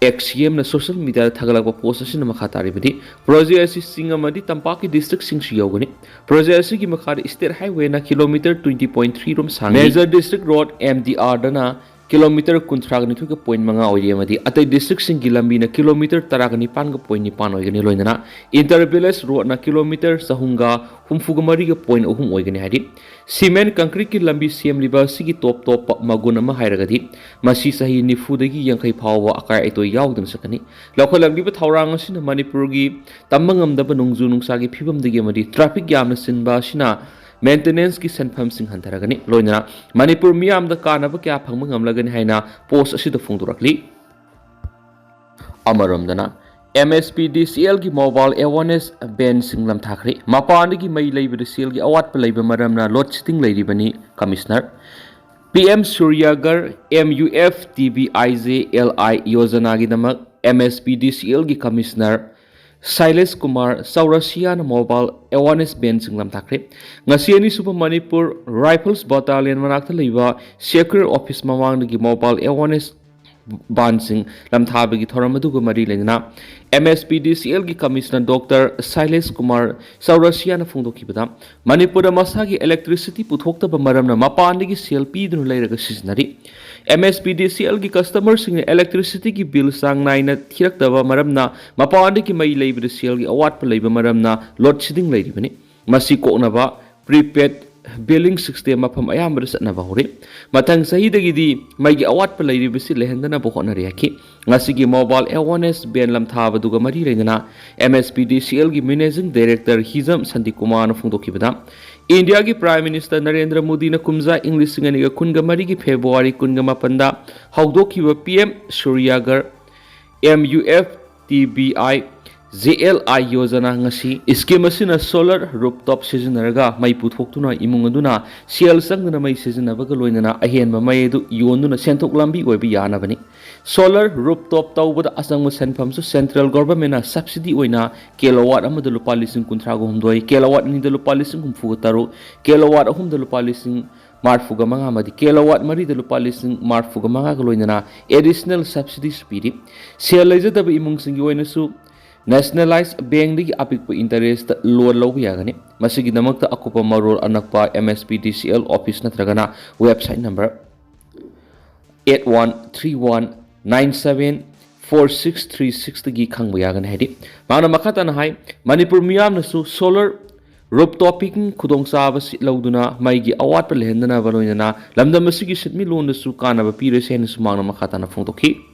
ꯑꯦꯛꯁ ꯁꯤ ꯑꯦꯝꯅ ꯁꯣꯁꯤꯌꯦꯜ ꯃꯤꯗꯤꯌꯥꯗ ꯊꯥꯒꯠꯂꯛꯄ ꯄꯣꯁ ꯑꯁꯤꯅ ꯃꯈꯥ ꯇꯥꯔꯤꯕꯗꯤ, ꯄ꯭ꯔꯣꯖꯦꯛ ꯑꯁꯤ ꯆꯤꯡ ꯑꯃꯗꯤ ꯇꯝꯄꯥꯛꯀꯤ ꯗꯤꯁꯇ꯭ꯔꯤꯛꯁꯤꯡꯁꯨ ꯌꯧꯒꯅꯤ꯫ ꯄ꯭ꯔꯣꯖꯦꯛ ꯑꯁꯤꯒꯤ ꯃꯈꯥꯗ ꯁ꯭ꯇꯦꯠ ꯍꯥꯏꯋꯦꯅ ꯀꯤꯂꯣꯃꯤꯇꯔ ꯇ꯭ꯋꯦꯟꯇꯤ ꯄꯣꯏꯟ ꯊ꯭ꯔꯤ ꯔꯣꯝ ꯁꯥꯡꯏ꯫ Major district road, M D ꯑꯥꯔꯗꯅ ꯀꯤꯂꯣꯃꯤꯇꯔ ꯀꯨꯟꯊ꯭ꯔꯥꯒ ꯅꯤꯊꯣꯏꯒ ꯄꯣꯏꯟ ꯃꯉꯥ ꯑꯣꯏꯔꯤ ꯑꯃꯗꯤ ꯑꯇꯩ ꯗꯤꯁꯇ꯭ꯔꯤꯛꯁꯤꯡꯒꯤ ꯂꯝꯕꯤꯅ ꯀꯤꯂꯣꯃꯤꯇꯔ ꯇꯔꯥꯒ ꯅꯤꯄꯥꯟꯒ ꯄꯣꯏꯟ ꯅꯤꯄꯥꯟ ꯑꯣꯏꯒꯅꯤ꯫ ꯂꯣꯏꯅꯅ ꯏꯟꯇꯔ ꯚꯤꯂꯦꯖ ꯔꯣꯗꯅ ꯀꯤꯂꯣꯃꯤꯇꯔ ꯆꯍꯨꯝꯒ ꯍꯨꯝꯐꯨꯒ ꯃꯔꯤꯒ ꯄꯣꯏꯟ ꯑꯍꯨꯝ ꯑꯣꯏꯒꯅꯤ ꯍꯥꯏꯔꯤ꯫ ꯁꯤꯃꯦꯟ ꯀꯪꯀ꯭ꯔꯤꯠꯀꯤ ꯂꯝꯕꯤ ꯁꯦꯝꯂꯤꯕ ꯑꯁꯤꯒꯤ ꯇꯣꯞ ꯇꯣꯞꯄ ꯃꯒꯨꯟ ꯑꯃ ꯍꯥꯏꯔꯒꯗꯤ ꯃꯁꯤ ꯆꯍꯤ ꯅꯤꯐꯨꯗꯒꯤ ꯌꯥꯡꯈꯩ ꯐꯥꯎꯕ ꯑꯀꯥꯏ ꯑꯇꯣꯏ ꯌꯥꯎꯗꯅ ꯆꯠꯀꯅꯤ꯫ ꯂꯧꯈꯠꯂꯛꯂꯤꯕ ꯊꯧꯔꯥꯡ ꯑꯁꯤꯅ ꯃꯅꯤꯄꯨꯔꯒꯤ ꯇꯝꯕ ꯉꯝꯗꯕ ꯅꯣꯡꯖꯨ ꯅꯨꯡꯁꯥꯒꯤ ꯐꯤꯕꯝꯗꯒꯤ ꯑꯃꯗꯤ ꯇ꯭ꯔꯥꯐꯤꯛ ꯌꯥꯝꯅ ꯆꯤꯟꯕ ꯑꯁꯤꯅ ꯃꯦꯟꯇꯦꯅꯦꯟꯁꯀꯤ ꯁꯦꯟꯐꯝꯁꯤꯡ ꯍꯟꯊꯔꯒꯅꯤ꯫ ꯂꯣꯏꯅꯅ ꯃꯅꯤꯄꯨꯔ ꯃꯤꯌꯥꯝꯗ ꯀꯥꯟꯅꯕ ꯀꯌꯥ ꯐꯪꯕ ꯉꯝꯂꯒꯅꯤ ꯍꯥꯏꯅ ꯄꯣꯁ ꯑꯁꯤꯗ ꯐꯣꯡꯗꯣꯔꯛꯂꯤ꯫ ꯑꯃꯔꯣꯝꯗꯅ M S P D C ꯑꯦꯜꯒꯤ mobile awareness vanꯁꯤꯡ ꯂꯝꯊꯥꯈ꯭ꯔꯦ꯫ ꯃꯄꯥꯟꯗꯒꯤ ꯃꯩ ꯂꯩꯕꯗ ꯁꯦꯜꯒꯤ ꯑꯋꯥꯠꯄ ꯂꯩꯕ ꯃꯔꯝꯅ load shedding ꯂꯩꯔꯤꯕꯅꯤ꯫ Commissioner P M Suryaghar M U F T B I J L I ꯌꯣꯖꯅꯥꯒꯤꯗꯃꯛ M S P D C ꯑꯦꯜꯒꯤ ꯀꯃꯤꯁꯅꯔ ꯁꯥꯏꯂꯦꯁ ꯀꯨꯃꯥꯔ ꯆꯧꯔꯁꯤꯌꯥꯅ mobile awareness vanꯁꯤꯡ ꯂꯝꯊꯥꯈ꯭ꯔꯦ꯫ ꯉꯁꯤ ꯑꯅꯤꯁꯨꯕ ꯃꯅꯤꯄꯨꯔ Rifles Battalion ꯃꯅꯥꯛꯇ ꯂꯩꯕ circle office ꯃꯃꯥꯡꯗꯒꯤ mobile awareness vanꯁꯤꯡ ꯂꯝꯊꯥꯕꯒꯤ ꯊꯧꯔꯝ ꯑꯗꯨꯒ ꯃꯔꯤ ꯂꯩꯅꯅ M S P D C ꯑꯦꯜꯒꯤ ꯀꯃꯤꯁꯅꯔ ꯗꯣꯛꯇꯔ ꯁꯥꯏꯂꯦꯁ ꯀꯨꯃꯥꯔ ꯆꯧꯔꯁꯤꯌꯥꯅ ꯐꯣꯡꯗꯣꯛꯈꯤꯕꯗ, ꯃꯅꯤꯄꯨꯔꯗ ꯃꯁꯥꯒꯤ electricity ꯄꯨꯊꯣꯛꯇꯕ ꯃꯔꯝꯅ ꯃꯄꯥꯟꯗꯒꯤ ꯁꯦꯜ ꯄꯤꯗꯨꯅ ꯂꯩꯔꯒ ꯁꯤꯖꯤꯟꯅꯔꯤ꯫ M S P D C ꯑꯦꯜꯒꯤ customerꯁꯤꯡꯅ electricityꯒꯤ bill ꯆꯥꯡ ꯅꯥꯏꯅ ꯊꯤꯔꯛꯇꯕ ꯃꯔꯝꯅ ꯃꯄꯥꯟꯗꯒꯤ ꯃꯩ ꯂꯩꯕꯗ ꯁꯦꯜꯒꯤ ꯑꯋꯥꯠꯄ ꯂꯩꯕ ꯃꯔꯝꯅ load shedding ꯂꯩꯔꯤꯕꯅꯤ꯫ ꯃꯁꯤ ꯀꯣꯛꯅꯕ prepaid billing system ꯃꯐꯝ ꯑꯌꯥꯝꯕꯗ ꯆꯠꯅꯕ ꯍꯧꯔꯦ꯫ ꯃꯊꯪ ꯆꯍꯤꯗꯒꯤꯗꯤ ꯃꯩꯒꯤ ꯑꯋꯥꯠꯄ ꯂꯩꯔꯤꯕꯁꯤ ꯂꯩꯍꯟꯗꯅꯕ ꯍꯣꯠꯅꯔꯤ ꯍꯥꯏꯈꯤ꯫ ꯉꯁꯤꯒꯤ mobile awareness van ꯂꯝꯊꯥꯕꯗꯨꯒ ꯃꯔꯤ ꯂꯩꯅꯅ M S P D C ꯑꯦꯜꯒꯤ Managing Director ꯍꯤꯖꯝ ꯁꯟꯗꯤꯀꯨꯃꯥꯔꯅ ꯐꯣꯡꯗꯣꯛꯈꯤꯕꯗ, ꯏꯟꯗꯤꯌꯥꯒꯤ Prime Minister ꯅꯔꯦꯟꯗ꯭ꯔ ꯃꯣꯗꯤꯅ ꯀꯨꯝꯖꯥ ꯏꯪ ꯂꯤꯁꯤꯡ ꯑꯅꯤꯒ ꯀꯨꯟꯒ ꯃꯔꯤꯒꯤ ꯐꯦꯕ꯭ꯔꯨꯋꯥꯔꯤ ꯀꯨꯟꯒ ꯃꯥꯄꯟꯗ ꯍꯧꯗꯣꯛꯈꯤꯕ P M Suryaghar M U F T B I J L I Yojana ꯉꯁꯤ scheme ꯑꯁꯤꯅ solar rooftop ꯁꯤꯖꯤꯟꯅꯔꯒ ꯃꯩ ꯄꯨꯊꯣꯛꯇꯨꯅ ꯏꯃꯨꯡ ꯑꯗꯨꯅ ꯁꯦꯜ ꯆꯪꯗꯅ ꯃꯩ ꯁꯤꯖꯤꯟꯅꯕꯒ ꯂꯣꯏꯅꯅ ꯑꯍꯦꯟꯕ ꯃꯩ ꯑꯗꯨ ꯌꯣꯟꯗꯨꯅ ꯁꯦꯟꯊꯣꯛ ꯂꯝꯕꯤ ꯑꯣꯏꯕ ꯌꯥꯅꯕꯅꯤ꯫ Solar rooftop ꯇꯧꯕꯗ ꯑꯆꯪꯕ ꯁꯦꯟꯐꯝꯁꯨ central governmentꯅ subsidy ꯑꯣꯏꯅ kilowatt ꯑꯃꯗ ꯂꯨꯄꯥ ꯂꯤꯁꯤꯡ ꯀꯨꯟꯊ꯭ꯔꯥꯒ ꯍꯨꯝꯗꯣꯏ, kilowatt ꯑꯅꯤꯗ ꯂꯨꯄꯥ ꯂꯤꯁꯤꯡ ꯍꯨꯝꯐꯨꯒ ꯇꯔꯨꯛ, kilowatt ꯑꯍꯨꯝꯗ ꯂꯨꯄꯥ ꯂꯤꯁꯤꯡ ꯃꯔꯤꯐꯨꯒ ꯃꯉꯥ ꯑꯃꯗꯤ kilowatt ꯃꯔꯤꯗ ꯂꯨꯄꯥ ꯂꯤꯁꯤꯡ ꯃꯔꯤꯐꯨꯒ ꯃꯉꯥꯒ ꯂꯣꯏꯅꯅ additional subsidies ꯄꯤꯔꯤ꯫ ꯁꯦꯜ ꯂꯩꯖꯗꯕ ꯏꯃꯨꯡꯁꯤꯡꯒꯤ ꯑꯣꯏꯅꯁꯨ nationalized bankꯗꯒꯤ ꯑꯄꯤꯛꯄ interest loan ꯂꯧꯕ ꯌꯥꯒꯅꯤ꯫ ꯃꯁꯤꯒꯤꯗꯃꯛꯇ ꯑꯀꯨꯞꯄ ꯃꯔꯣꯜ ꯑꯅꯛꯄ M S P D C L office ꯅꯠꯇ꯭ꯔꯒꯅ website number eight one three one nine seven four six three sixꯇꯒꯤ ꯈꯪꯕ ꯌꯥꯒꯅꯤ꯫ ꯍꯥꯏꯗꯤ ꯃꯥꯅ ꯃꯈꯥ ꯇꯥꯅ ꯍꯥꯏ, ꯃꯅꯤꯄꯨꯔ ꯃꯤꯌꯥꯝꯅꯁꯨ solar rooftopꯀꯤ ꯈꯨꯗꯣꯡꯆꯥꯕꯁꯤ ꯂꯧꯗꯨꯅ ꯃꯩꯒꯤ ꯑꯋꯥꯠꯄ ꯂꯩꯍꯟꯗꯅꯕ ꯂꯣꯏꯅꯅ ꯂꯝꯗꯝ ꯑꯁꯤꯒꯤ ꯁꯦꯟꯃꯤꯠꯂꯣꯟꯗꯁꯨ ꯀꯥꯟꯅꯕ ꯄꯤꯔꯁꯦ ꯍꯥꯏꯅꯁꯨ ꯃꯥꯅ ꯃꯈꯥ ꯇꯥꯅ ꯐꯣꯡꯗꯣꯛꯈꯤ꯫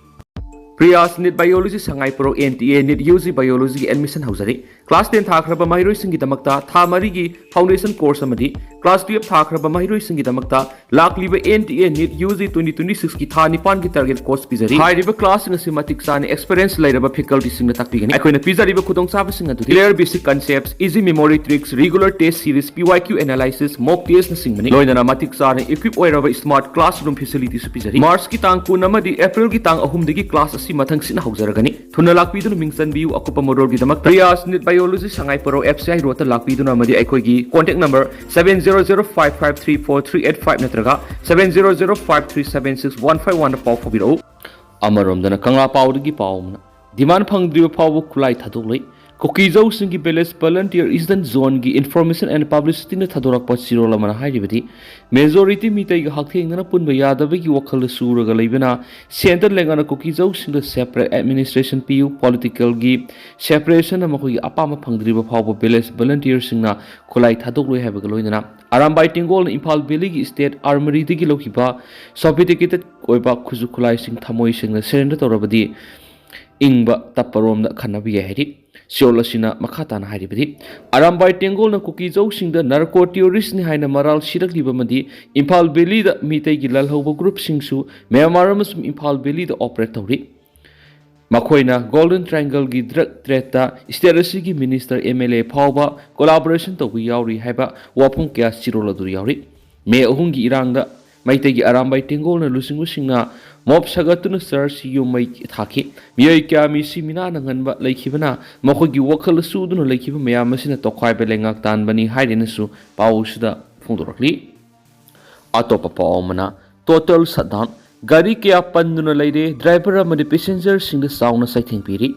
Priyas NEET Biology ꯁꯉꯥꯏꯄ꯭ꯔꯧ N T A NEET U G Biologyꯒꯤ admission ꯍꯧꯖꯔꯤ꯫ Class ten ꯊꯥꯈ꯭ꯔꯕ ꯃꯍꯩꯔꯣꯏꯁꯤꯡꯒꯤꯗꯃꯛꯇ ꯊꯥ ꯃꯔꯤꯒꯤ foundation course ꯑꯃꯗꯤ class twelve ꯊꯥꯈ꯭ꯔꯕ ꯃꯍꯩꯔꯣꯏꯁꯤꯡꯒꯤꯗꯃꯛꯇ ꯂꯥꯛꯂꯤꯕ N T A NEET U G twenty twenty six ꯀꯤ ꯊꯥ ꯅꯤꯄꯥꯟꯒꯤ target course ꯄꯤꯖꯔꯤ꯫ ꯍꯥꯏꯔꯤꯕ class ꯁꯤꯡ ꯑꯁꯤ ꯃꯇꯤꯛ ꯆꯥꯅ experience ꯂꯩꯔꯕ faculty ꯁꯤꯡꯅ ꯇꯥꯛꯄꯤꯒꯅꯤ꯫ ꯑꯩꯈꯣꯏꯅ ꯄꯤꯖꯔꯤꯕ ꯈꯨꯗꯣꯡꯆꯥꯕꯁꯤꯡ ꯑꯗꯨꯗꯤ clear basic concepts, easy memory tricks, regular test series, P Y Q analysis, mock test ꯅꯆꯤꯡꯕꯅꯤ꯫ ꯂꯣꯏꯅꯅ ꯃꯇꯤꯛ ꯆꯥꯅ equip ꯑꯣꯏꯔꯕ smart classroom facility ꯁꯨ ꯄꯤꯖꯔꯤ꯫ March ꯀꯤ ꯇꯥꯡ ꯀꯨꯟ ꯑꯃꯗꯤ April ꯒꯤ ꯇꯥꯡ ꯑꯍꯨꯝꯗꯒꯤ class ꯑꯁꯤ ꯃꯊꯪ ꯁꯤꯠꯅ ꯍꯧꯖꯔꯒꯅꯤ꯫ ꯊꯨꯅ ꯂꯥꯛꯄꯤꯗꯨꯅ ꯃꯤꯡ ꯆꯟꯕꯤꯌꯨ꯫ ꯑꯀꯨꯞꯄ ꯃꯔꯣꯜꯒꯤꯗꯃꯛꯇ Priyas NEET Biology Sangai ꯄꯣꯔꯣ F C I road ꯇ ꯂꯥꯛꯄꯤꯗꯨꯅ ꯑꯃꯗꯤ ꯑꯩꯈꯣꯏꯒꯤ contact number seven zero zero five five three four three eight five ꯅꯠꯇ꯭ꯔꯒ seven zero zero five three seven six one five one ꯗ ꯄꯥꯎ ꯐꯥꯎꯕꯤꯔꯛꯎ꯫ ꯑꯃꯔꯣꯝꯗꯅ ꯀꯪꯂꯥ ꯄꯥꯎꯗꯒꯤ ꯄꯥꯎ ꯑꯃꯅ, demand ꯐꯪꯗ꯭ꯔꯤꯕ ꯐꯥꯎꯕ ꯈꯨꯠꯂꯥꯏ ꯊꯥꯗꯣꯛꯂꯣꯏ꯫ ꯀꯨꯀꯤꯖꯧꯁꯤꯡꯒꯤ village volunteer Eastern Zone ꯒꯤ Information and Publicity ꯅ ꯊꯥꯗꯣꯔꯛꯄ ꯆꯦꯔꯣꯜ ꯑꯃꯅ ꯍꯥꯏꯔꯤꯕꯗꯤ, majority ꯃꯤꯇꯩꯒ ꯍꯛꯊꯦꯡꯅꯅ ꯄꯨꯟꯕ ꯌꯥꯗꯕꯒꯤ ꯋꯥꯈꯜꯗ ꯆꯨꯔꯒ ꯂꯩꯕꯅ centre ꯂꯩꯉꯥꯛꯅ ꯀꯨꯀꯤꯖꯧꯁꯤꯡꯗ separate administration ꯄꯤꯌꯨ, political ꯒꯤ separation ꯅ ꯃꯈꯣꯏꯒꯤ ꯑꯄꯥꯝꯕ ꯐꯪꯗ꯭ꯔꯤꯕ ꯐꯥꯎꯕ village volunteer ꯁꯤꯡꯅ ꯈꯨꯠꯂꯥꯏ ꯊꯥꯗꯣꯛꯂꯣꯏ ꯍꯥꯏꯕꯒ ꯂꯣꯏꯅꯅ ꯑꯔꯥꯝꯕꯥꯏ ꯇꯦꯡꯒꯣꯜꯅ ꯏꯝꯐꯥꯜ valley ꯒꯤ state armoury ꯗꯒꯤ ꯂꯧꯈꯤꯕ sophisticated ꯑꯣꯏꯕ ꯈꯨꯠꯁꯨ ꯈꯨꯠꯂꯥꯏꯁꯤꯡ ꯊꯃꯣꯏ ꯁꯦꯡꯅ surrender ꯇꯧꯔꯕꯗꯤ ꯏꯪꯕ ꯇꯞꯄꯔꯣꯝꯗ ꯈꯟꯅꯕ ꯌꯥꯏ ꯍꯥꯏꯔꯤ꯫ ꯆꯦꯔꯣꯜ ꯑꯁꯤꯅ ꯃꯈꯥ ꯇꯥꯅ ꯍꯥꯏꯔꯤꯕꯗꯤ, ꯑꯔꯥꯝꯕꯥꯏ ꯇꯦꯡꯒꯣꯜꯅ ꯀꯨꯀꯤꯖꯧꯁꯤꯡꯗ narco terrorist ꯅꯤ ꯍꯥꯏꯅ ꯃꯔꯥꯜ ꯁꯤꯔꯛꯂꯤꯕ ꯑꯃꯗꯤ ꯏꯝꯐꯥꯜ valley ꯗ ꯃꯤꯇꯩꯒꯤ ꯂꯜꯍꯧꯕ group ꯁꯤꯡꯁꯨ ꯃ꯭ꯌꯥꯟꯃꯥꯔ ꯑꯃꯁꯨꯡ ꯏꯝꯐꯥꯜ valley ꯗ operate ꯇꯧꯔꯤ꯫ ꯃꯈꯣꯏꯅ Golden Triangle ꯒꯤ drug trade ꯇ state ꯑꯁꯤꯒꯤ minister, M L A ꯐꯥꯎꯕ collaboration ꯇꯧꯕ ꯌꯥꯎꯔꯤ ꯍꯥꯏꯕ ꯋꯥꯐꯝ ꯀꯌꯥ ꯆꯦꯔꯣꯜ ꯑꯗꯨ ꯌꯥꯎꯔꯤ꯫ ꯃꯦ ꯑꯍꯨꯝꯒꯤ ꯏꯔꯥꯡꯗ ꯃꯩꯇꯩꯒꯤ ꯑꯔꯥꯝꯕꯥꯏ ꯇꯦꯡꯒꯣꯜꯅ ꯂꯨꯆꯤꯡꯕꯁꯤꯡꯅ mob ꯁꯥꯒꯠꯇꯨꯅ church ꯌꯨꯝ ꯃꯩ ꯊꯥꯈꯤ꯫ ꯃꯤꯑꯣꯏ ꯀꯌꯥ ꯃꯤꯁꯤ ꯃꯤꯅꯥꯅ ꯉꯟꯕ ꯂꯩꯈꯤꯕꯅ ꯃꯈꯣꯏꯒꯤ ꯋꯥꯈꯜ ꯆꯨꯗꯨꯅ ꯂꯩꯈꯤꯕ ꯃꯌꯥꯝ ꯑꯁꯤꯅ ꯇꯣꯈꯥꯏꯕ ꯂꯩꯉꯥꯛ ꯇꯥꯟꯕꯅꯤ ꯍꯥꯏꯔꯦꯅꯁꯨ ꯄꯥꯎ ꯑꯁꯤꯗ ꯐꯣꯡꯗꯣꯔꯛꯂꯤ꯫ ꯑꯇꯣꯞꯄ ꯄꯥꯎ ꯑꯃꯅ, total shutdown, ꯒꯥꯔꯤ ꯀꯌꯥ ꯄꯟꯗꯨꯅ ꯂꯩꯔꯦ, driver ꯑꯃꯗꯤ passenger ꯁꯤꯡꯗ ꯆꯥꯎꯅ ꯆꯩꯊꯦꯡ ꯄꯤꯔꯤ꯫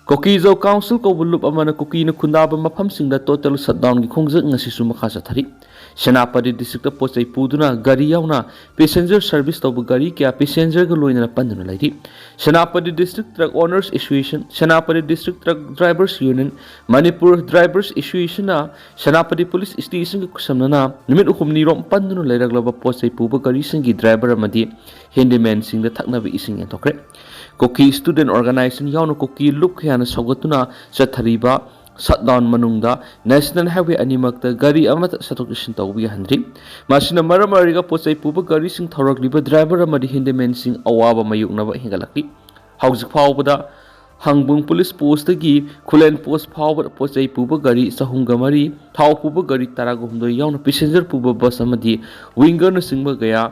ꯀꯨꯀꯤꯖꯧ council ꯀꯧꯕ ꯂꯨꯞ ꯑꯃꯅ ꯀꯨꯀꯤꯅ ꯈꯨꯟꯗꯥꯕ ꯃꯐꯝꯁꯤꯡꯗ total shutdown ꯒꯤ ꯈꯣꯡꯖꯪ ꯉꯁꯤꯁꯨ ꯃꯈꯥ ꯆꯠꯊꯔꯤ꯫ ꯁꯦꯅꯥꯄꯇꯤ district ꯇ ꯄꯣꯠ ꯆꯩ ꯄꯨꯗꯨꯅ ꯒꯥꯔꯤ ꯌꯥꯎꯅ passenger service ꯇꯧꯕ ꯒꯥꯔꯤ ꯀꯌꯥ passenger ꯒ ꯂꯣꯏꯅꯅ ꯄꯟꯗꯨꯅ ꯂꯩꯔꯤ꯫ Senapati district truck owners association, Senapati district truck drivers union, Manipur drivers association ꯅ ꯁꯦꯅꯥꯄꯇꯤ police station ꯒ ꯈꯨꯠꯁꯝꯅꯅ ꯅꯨꯃꯤꯠ ꯍꯨꯝꯅꯤꯔꯣꯝ ꯄꯟꯗꯨꯅ ꯂꯩꯔꯛꯂꯕ ꯄꯣꯠ ꯆꯩ ꯄꯨꯕ ꯒꯥꯔꯤꯁꯤꯡꯒꯤ driver ꯑꯃꯗꯤ handyman ꯁꯤꯡꯗ ꯊꯛꯅꯕ ꯏꯁꯤꯡ ꯌꯦꯟꯊꯣꯛꯈ꯭ꯔꯦ꯫ ꯀꯨꯀꯤ student organisation ꯌꯥꯎꯅ ꯀꯨꯀꯤ ꯂꯨꯞ ꯀꯌꯥꯅ ꯁꯧꯒꯠꯇꯨꯅ ꯆꯠꯊꯔꯤꯕ ꯁꯠꯗꯥꯎꯟ ꯃꯅꯨꯡꯗ ꯅꯦꯁꯅꯦꯜ ꯍꯥꯏꯋꯦ ꯑꯅꯤꯃꯛꯇ ꯒꯥꯔꯤ ꯑꯃꯠꯇ ꯆꯠꯊꯣꯛ ꯆꯠꯁꯤꯟ ꯇꯧꯕ ꯌꯥꯍꯟꯗ꯭ꯔꯤ꯫ ꯃꯁꯤꯅ ꯃꯔꯝ ꯑꯣꯏꯔꯒ ꯄꯣꯠ ꯆꯩ ꯄꯨꯕ ꯒꯥꯔꯤꯁꯤꯡ ꯊꯧꯔꯛꯂꯤꯕ ꯗ꯭ꯔꯥꯏꯚꯔ ꯑꯃꯗꯤ ꯍꯦꯟꯗꯤꯃꯦꯟꯁꯤꯡ ꯑꯋꯥꯕ ꯃꯥꯌꯣꯛꯅꯕ ꯍꯦꯟꯒꯠꯂꯛꯂꯤ꯫ ꯍꯧꯖꯤꯛ ꯐꯥꯎꯕꯗ ꯍꯪꯕꯨꯡ ꯄꯨꯂꯤꯁ ꯄꯣꯁꯇꯒꯤ ꯈꯨꯂꯦꯟ ꯄꯣꯁ ꯐꯥꯎꯕ ꯄꯣꯠ ꯆꯩ ꯄꯨꯕ ꯒꯥꯔꯤ ꯆꯍꯨꯝꯒ ꯃꯔꯤ, ꯊꯥꯎ ꯄꯨꯕ ꯒꯥꯔꯤ ꯇꯔꯥꯒ ꯍꯨꯝꯗꯣꯏ ꯌꯥꯎꯅ ꯄꯦꯁꯦꯟꯖꯔ ꯄꯨꯕ ꯕꯁ ꯑꯃꯗꯤ ꯋꯤꯡꯒꯔꯅꯆꯤꯡꯕ ꯀꯌꯥ,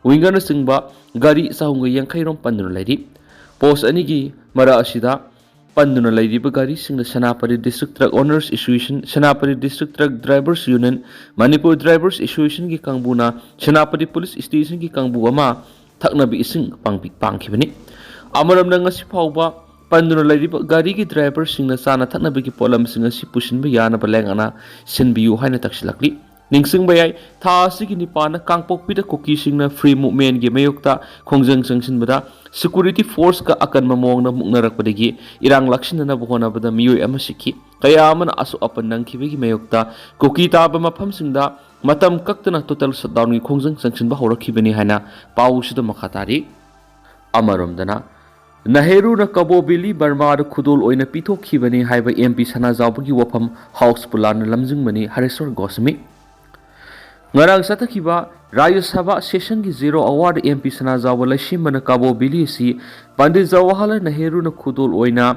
ꯋꯤꯡꯒꯔꯅꯆꯤꯡꯕ ꯒꯥꯔꯤ ꯆꯍꯨꯝꯒ ꯌꯥꯡꯈꯩ ꯔꯣꯝ ꯄꯟꯗꯨꯅ ꯂꯩꯔꯤ꯫ ꯄꯣꯁ ꯑꯅꯤꯒꯤ ꯃꯔꯛ ꯑꯁꯤꯗ ꯄꯟꯗꯨꯅ ꯂꯩꯔꯤꯕ ꯒꯥꯔꯤꯁꯤꯡꯅ Senapati district truck owners association, Senapati district truck drivers union, Manipur drivers ꯑꯦꯁꯣꯁꯤꯌꯦꯁꯟꯒꯤ ꯀꯥꯡꯕꯨꯅ ꯁꯦꯅꯥꯄꯇꯤ ꯄꯨꯂꯤꯁ ꯁ꯭ꯇꯦꯁꯟꯒꯤ ꯀꯥꯡꯕꯨ ꯑꯃ ꯊꯛꯅꯕ ꯏꯁꯤꯡ ꯄꯥꯡꯕꯤ-, ꯄꯥꯡꯈꯤꯕꯅꯤ꯫ ꯑꯃꯔꯣꯝꯗ, ꯉꯁꯤ ꯐꯥꯎꯕ ꯄꯟꯗꯨꯅ ꯂꯩꯔꯤꯕ ꯒꯥꯔꯤꯒꯤ ꯗ꯭ꯔꯥꯏꯚꯔꯁꯤꯡꯅ ꯆꯥꯅ ꯊꯛꯅꯕꯒꯤ ꯄꯣꯠꯂꯝꯁꯤꯡ ꯑꯁꯤ ꯄꯨꯁꯤꯟꯕ ꯌꯥꯅꯕ ꯂꯩꯉꯥꯛꯅ ꯁꯤꯟꯕꯤꯌꯨ ꯍꯥꯏꯅ ꯇꯛꯁꯤꯜꯂꯛꯂꯤ꯫ ꯅꯤꯡꯁꯤꯡꯕ ꯌꯥꯏ, ꯊꯥ ꯑꯁꯤꯒꯤ ꯅꯤꯄꯥꯟꯗ ꯀꯥꯡꯄꯣꯛꯄꯤꯗ ꯀꯨꯀꯤꯁꯤꯡꯅ ꯐ꯭ꯔꯤ ꯃꯨꯚꯃꯦꯟꯒꯤ ꯃꯥꯌꯣꯛꯇ ꯈꯣꯡꯖꯪ ꯆꯪꯁꯤꯟꯕꯗ ꯁꯦꯀ꯭ꯌꯨꯔꯤꯇꯤ ꯐꯣꯔꯁꯀ ꯑꯀꯟꯕ ꯃꯑꯣꯡꯗ ꯃꯨꯛꯅꯔꯛꯄꯗꯒꯤ ꯏꯔꯥꯡ ꯂꯥꯛꯁꯤꯟꯅꯅꯕ ꯍꯣꯠꯅꯕꯗ ꯃꯤꯑꯣꯏ ꯑꯃ ꯁꯤꯈꯤ꯫ ꯀꯌꯥ ꯑꯃꯅ ꯑꯁꯣꯛ ꯑꯄꯟ ꯅꯪꯈꯤꯕꯒꯤ ꯃꯥꯌꯣꯛꯇ ꯀꯨꯀꯤ ꯇꯥꯕ ꯃꯐꯝꯁꯤꯡꯗ ꯃꯇꯝ ꯀꯛꯇꯅ ꯇꯣꯇꯦꯜ ꯁꯠꯗꯥꯎꯟꯒꯤ ꯈꯣꯡꯖꯪ ꯆꯪꯁꯤꯟꯕ ꯍꯧꯔꯛꯈꯤꯕꯅꯤ ꯍꯥꯏꯅ ꯄꯥꯎꯁꯤꯗ ꯃꯈꯥ ꯇꯥꯔꯤ꯫ ꯑꯃꯔꯣꯝꯗꯅ, ꯅꯦꯍꯔꯨꯅ ꯀꯕꯣ ꯚꯦꯂꯤ ꯕꯔꯃꯥꯗ ꯈꯨꯗꯣꯜ ꯑꯣꯏꯅ ꯄꯤꯊꯣꯛꯈꯤꯕꯅꯤ ꯍꯥꯏꯕ ꯑꯦꯝ ꯄꯤ ꯁꯅꯥꯖꯥꯎꯕꯒꯤ ꯋꯥꯐꯝ ꯍꯥꯎꯁ ꯄꯨꯂꯥꯟꯅ ꯂꯝꯖꯤꯡꯕꯅꯤ ꯍꯔꯦꯁ꯭ꯋꯔ ꯒꯣꯁ꯭ꯋꯥꯃꯤ꯫ ꯉꯔꯥꯡ ꯆꯠꯊꯈꯤꯕ ꯔꯥꯖ꯭ꯌ ꯁꯚꯥ ꯁꯦꯁꯟꯒꯤ ꯖꯦꯔꯣ ꯑꯋꯥꯔꯗ ꯑꯦꯝ ꯄꯤ ꯁꯅꯥꯖꯥꯎꯕ ꯂꯩꯁꯦꯝꯕꯅ ꯀꯕꯣ ꯚꯦꯂꯤ ꯑꯁꯤ ꯄꯟꯗꯤꯠ ꯖꯋꯥꯍꯔꯂꯥꯜ ꯅꯦꯍꯔꯨꯅ ꯈꯨꯗꯣꯜ ꯑꯣꯏꯅ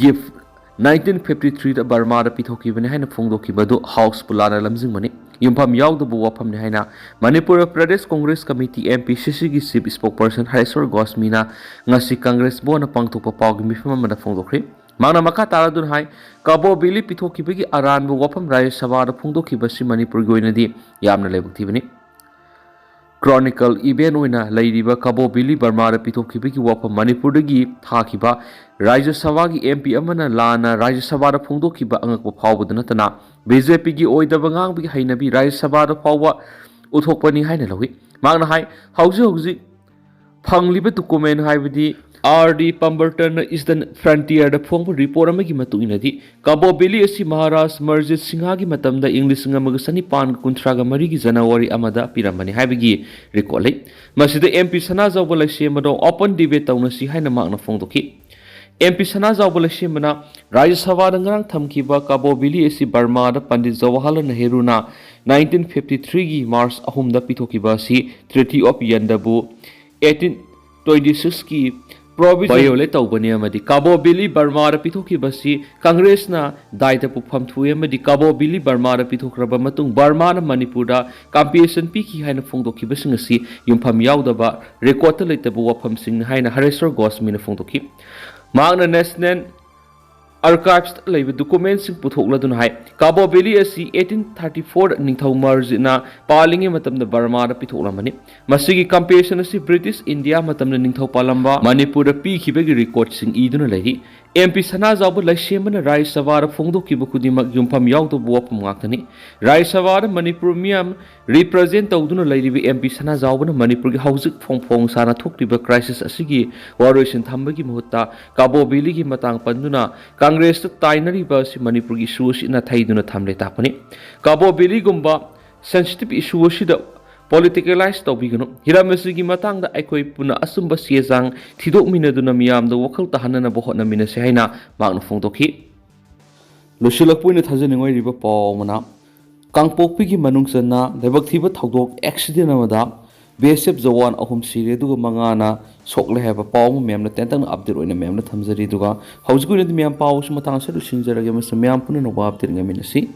ꯒꯤꯐ ꯅꯥꯏꯟꯇꯤꯟ ꯐꯤꯐꯇꯤ ꯊ꯭ꯔꯤꯗ ꯕꯔꯃꯥꯗ ꯄꯤꯊꯣꯛꯈꯤꯕꯅꯤ ꯍꯥꯏꯅ ꯐꯣꯡꯗꯣꯛꯈꯤꯕ ꯑꯗꯨ ꯍꯥꯎꯁ ꯄꯨꯂꯥꯟꯅ ꯂꯝꯖꯤꯡꯕꯅꯤ꯫ ꯌꯨꯝꯐꯝ ꯌꯥꯎꯗꯕ ꯋꯥꯐꯝꯅꯤ ꯍꯥꯏꯅ Manipur Pradesh Congress committee, M P ꯁꯤ ꯁꯤꯒꯤ ꯆꯤꯐ ꯏꯁꯄꯣꯛꯄꯔꯁꯟ ꯍꯔꯦꯁ꯭ꯋꯔ ꯒꯣꯁ꯭ꯋꯥꯃꯤꯅ ꯉꯁꯤ ꯀꯪꯒ꯭ꯔꯦꯁ ꯚꯋꯟꯗ ꯄꯥꯡꯊꯣꯛꯄ ꯄꯥꯎꯒꯤ ꯃꯤꯐꯝ ꯑꯃꯗ ꯐꯣꯡꯗꯣꯛꯈ꯭ꯔꯤ꯫ ꯃꯍꯥꯛꯅ ꯃꯈꯥ ꯇꯥꯔꯗꯨꯅ ꯍꯥꯏ, ꯀꯕꯣ ꯚꯦꯂꯤ ꯄꯤꯊꯣꯛꯈꯤꯕꯒꯤ ꯑꯔꯥꯟꯕ ꯋꯥꯐꯝ ꯔꯥꯖ꯭ꯌ ꯁꯚꯥꯗ ꯐꯣꯡꯗꯣꯛꯈꯤꯕ ꯑꯁꯤ ꯃꯅꯤꯄꯨꯔꯒꯤ ꯑꯣꯏꯅꯗꯤ ꯌꯥꯝꯅ ꯂꯥꯏꯕꯛ ꯊꯤꯕꯅꯤ꯫ ꯀ꯭ꯔꯣꯅꯤꯀꯜ ꯏꯚꯦꯟ ꯑꯣꯏꯅ ꯂꯩꯔꯤꯕ ꯀꯕꯣ ꯚꯦꯂꯤ ꯕꯔꯃꯥꯗ ꯄꯤꯊꯣꯛꯈꯤꯕꯒꯤ ꯋꯥꯐꯝ ꯃꯅꯤꯄꯨꯔꯗꯒꯤ ꯊꯥꯈꯤꯕ ꯔꯥꯖ꯭ꯌ ꯁꯚꯥꯒꯤ ꯑꯦꯝ ꯄꯤ ꯑꯃꯅ ꯂꯥꯟꯅ ꯔꯥꯖ꯭ꯌ ꯁꯚꯥꯗ ꯐꯣꯡꯗꯣꯛꯈꯤꯕ ꯑꯉꯛꯄ ꯐꯥꯎꯕꯗ ꯅꯠꯇꯅ ꯕꯤ ꯖꯦ ꯄꯤꯒꯤ ꯑꯣꯏꯗꯕ ꯉꯥꯡꯕꯒꯤ ꯍꯩꯅꯕꯤ ꯔꯥꯖ꯭ꯌ ꯁꯚꯥꯗ ꯐꯥꯎꯕ ꯎꯠꯊꯣꯛꯄꯅꯤ ꯍꯥꯏꯅ ꯂꯧꯏ꯫ ꯃꯍꯥꯛꯅ ꯍꯥꯏ, ꯍꯧꯖꯤꯛ ꯍꯧꯖꯤꯛ ꯐꯪꯂꯤꯕ ꯗꯣꯀꯨꯃꯦꯟ ꯍꯥꯏꯕꯗꯤ ꯑꯥꯔ ꯗꯤ ꯄꯝꯕꯔꯇꯟꯅ ꯏꯁꯇꯔꯟ ꯐ꯭ꯔꯟꯇꯤꯌꯔꯗ ꯐꯣꯡꯕ ꯔꯤꯄꯣꯔꯠ ꯑꯃꯒꯤ ꯃꯇꯨꯡ ꯏꯟꯅꯗꯤ, ꯀꯕꯣ ꯚꯦꯂꯤ ꯑꯁꯤ ꯃꯍꯥꯔꯥꯖ ꯃꯔꯖꯤꯠ ꯁꯤꯡꯍꯒꯤ ꯃꯇꯝꯗ ꯏꯪ ꯂꯤꯁꯤꯡ ꯑꯃꯒ ꯆꯅꯤꯄꯥꯟꯒ ꯀꯨꯟꯊ꯭ꯔꯥꯒ ꯃꯔꯤꯒꯤ ꯖꯅꯋꯥꯔꯤ ꯑꯃꯗ ꯄꯤꯔꯝꯕꯅꯤ ꯍꯥꯏꯕꯒꯤ ꯔꯦꯀꯣꯔꯗ ꯂꯩ꯫ ꯃꯁꯤꯗ ꯑꯦꯝ ꯄꯤ ꯁꯅꯥꯖꯥꯎꯕ ꯂꯩꯁꯦꯝꯕꯗ ꯑꯣꯄꯟ ꯗꯤꯕꯦꯠ ꯇꯧꯅꯁꯤ ꯍꯥꯏꯅ ꯃꯍꯥꯛꯅ ꯐꯣꯡꯗꯣꯛꯈꯤ꯫ ꯑꯦꯝ ꯄꯤ ꯁꯅꯥꯖꯥꯎꯕ ꯂꯩꯁꯦꯝꯕꯅ ꯔꯥꯖ꯭ꯌ ꯁꯚꯥꯗ ꯉꯔꯥꯡ ꯊꯝꯈꯤꯕ ꯀꯥꯕꯣ ꯚꯦꯂꯤ ꯑꯁꯤ ꯕꯔꯃꯥꯗ Pandit Jawaharlal ꯅꯦꯍꯔꯨꯅ nineteen fifty threeꯒꯤ March ꯑꯍꯨꯝꯗ ꯄꯤꯊꯣꯛꯈꯤꯕ ꯑꯁꯤ Treaty of Yandabo eighteen twenty sixꯀꯤ provision violate ꯇꯧꯕꯅꯤ ꯑꯃꯗꯤ ꯀꯥꯕꯣ ꯚꯦꯂꯤ ꯕꯔꯃꯥꯗ ꯄꯤꯊꯣꯛꯈꯤꯕ ꯑꯁꯤ ꯀꯪꯒ꯭ꯔꯦꯁꯅ ꯗꯥꯏꯗ ꯄꯨꯐꯝ ꯊꯣꯛꯏ ꯑꯃꯗꯤ ꯀꯥꯕꯣ ꯚꯦꯂꯤ ꯕꯔꯃꯥꯗ ꯄꯤꯊꯣꯛꯈ꯭ꯔꯕ ꯃꯇꯨꯡ ꯕꯔꯃꯥꯅ ꯃꯅꯤꯄꯨꯔꯗ compensation ꯄꯤꯈꯤ ꯍꯥꯏꯅ ꯐꯣꯡꯗꯣꯛꯈꯤꯕꯁꯤꯡ ꯑꯁꯤ ꯌꯨꯝꯐꯝ ꯌꯥꯎꯗꯕ, recordꯇ ꯂꯩꯇꯕ ꯋꯥꯐꯝꯁꯤꯡꯅꯤ ꯍꯥꯏꯅ ꯍꯔꯦꯁ꯭ꯋꯔ ꯒꯣꯁ꯭ꯋꯥꯃꯤꯅ ꯐꯣꯡꯗꯣꯛꯈꯤ꯫ ꯃꯍꯥꯛꯅ National Archivesꯇ ꯂꯩꯕ documentꯁꯤꯡ ꯄꯨꯊꯣꯛꯂꯗꯨꯅ ꯍꯥꯏ, ꯀꯥꯕꯣ ꯚꯦꯂꯤ ꯑꯁꯤ eighteen thirty four ꯅꯤꯡꯊꯧ ꯃꯔꯖꯤꯠꯅ ꯄꯥꯜꯂꯤꯉꯩ ꯃꯇꯝꯗ ꯕꯔꯃꯥꯗ ꯄꯤꯊꯣꯛꯂꯝꯕꯅꯤ꯫ ꯃꯁꯤꯒꯤ compensation ꯑꯁꯤ British India ꯃꯇꯝꯗ ꯅꯤꯡꯊꯧ ꯄꯥꯜꯂꯝꯕ ꯃꯅꯤꯄꯨꯔꯗ ꯄꯤꯈꯤꯕꯒꯤ recordꯁꯤꯡ ꯏꯗꯨꯅ ꯂꯩꯔꯤ꯫ ꯑꯦꯝ ꯄꯤ ꯁꯅꯥꯖꯥꯎꯕ ꯂꯩꯁꯦꯝꯕꯅ ꯔꯥꯖ꯭ꯌ ꯁꯚꯥꯗ ꯐꯣꯡꯗꯣꯛꯈꯤꯕ ꯈꯨꯗꯤꯡꯃꯛ ꯌꯨꯝꯐꯝ ꯌꯥꯎꯗꯕ ꯋꯥꯐꯝ ꯉꯥꯛꯇꯅꯤ꯫ ꯔꯥꯖ꯭ꯌ ꯁꯚꯥꯗ ꯃꯅꯤꯄꯨꯔ ꯃꯤꯌꯥꯝ represent ꯇꯧꯗꯨꯅ ꯂꯩꯔꯤꯕ ꯑꯦꯝ ꯄꯤ ꯁꯅꯥꯖꯥꯎꯕꯅ ꯃꯅꯤꯄꯨꯔꯒꯤ ꯍꯧꯖꯤꯛ ꯐꯣꯡ ꯐꯣꯡ ꯁꯥꯅ ꯊꯣꯛꯂꯤꯕ crisis ꯑꯁꯤꯒꯤ ꯋꯥꯔꯣꯏꯁꯤꯟ ꯊꯝꯕꯒꯤ ꯃꯍꯨꯠꯇ ꯀꯥꯕꯣ ꯚꯦꯂꯤꯒꯤ ꯃꯇꯥꯡ ꯄꯟꯗꯨꯅ ꯀꯪꯒ꯭ꯔꯦꯁꯇ ꯇꯥꯏꯅꯔꯤꯕ ꯑꯁꯤ ꯃꯅꯤꯄꯨꯔꯒꯤ issue ꯑꯁꯤ ꯅꯥꯊꯩꯗꯨꯅ ꯊꯝꯂꯦ ꯇꯥꯛꯄꯅꯤ꯫ ꯀꯥꯕꯣ ꯚꯦꯂꯤꯒꯨꯝꯕ sensitive issue ꯑꯁꯤꯗ politicalize ꯇꯧꯕꯤꯒꯅꯨ꯫ ꯍꯤꯔꯝ ꯑꯁꯤꯒꯤ ꯃꯇꯥꯡꯗ ꯑꯩꯈꯣꯏ ꯄꯨꯟꯅ ꯑꯆꯨꯝꯕ ꯆꯦ ꯆꯥꯡ ꯊꯤꯗꯣꯛꯃꯤꯟꯅꯗꯨꯅ ꯃꯤꯌꯥꯝꯗ ꯋꯥꯈꯜ ꯇꯥꯍꯟꯅꯅꯕ ꯍꯣꯠꯅꯃꯤꯟꯅꯁꯤ ꯍꯥꯏꯅ ꯃꯍꯥꯛꯅ ꯐꯣꯡꯗꯣꯛꯈꯤ꯫ ꯂꯣꯏꯁꯤꯜꯂꯛꯄ ꯑꯣꯏꯅ ꯊꯥꯖꯅꯤꯡꯉꯥꯏ ꯑꯣꯏꯔꯤꯕ ꯄꯥꯎ ꯑꯃꯅ, ꯀꯥꯡꯄꯣꯛꯄꯤꯒꯤ ꯃꯅꯨꯡ ꯆꯟꯅ ꯂꯥꯏꯕꯛ ꯊꯤꯕ ꯊꯧꯗꯣꯛ accident ꯑꯃꯗ B S F ꯖꯋꯥꯟ ꯑꯍꯨꯝ ꯁꯤꯔꯦ ꯑꯗꯨꯒ ꯃꯉꯥꯅ ꯁꯣꯛꯂꯦ ꯍꯥꯏꯕ ꯄꯥꯎ ꯑꯃ ꯃꯌꯥꯝꯅ ꯇꯦꯟꯇꯛꯅ update ꯑꯣꯏꯅ ꯃꯌꯥꯝꯅ ꯊꯝꯖꯔꯤ꯫ ꯑꯗꯨꯒ ꯍꯧꯖꯤꯛ ꯑꯣꯏꯅꯗꯤ ꯃꯌꯥꯝ ꯄꯥꯎ ꯑꯁꯤ ꯃꯇꯥꯡ ꯑꯁꯤꯗ ꯂꯣꯏꯁꯤꯟꯖꯔꯒꯦ ꯑꯃꯁꯨꯡ ꯃꯌꯥꯝ ꯄꯨꯝꯅꯃꯛ update ꯉꯥꯏꯃꯤꯟꯅꯁꯤ꯫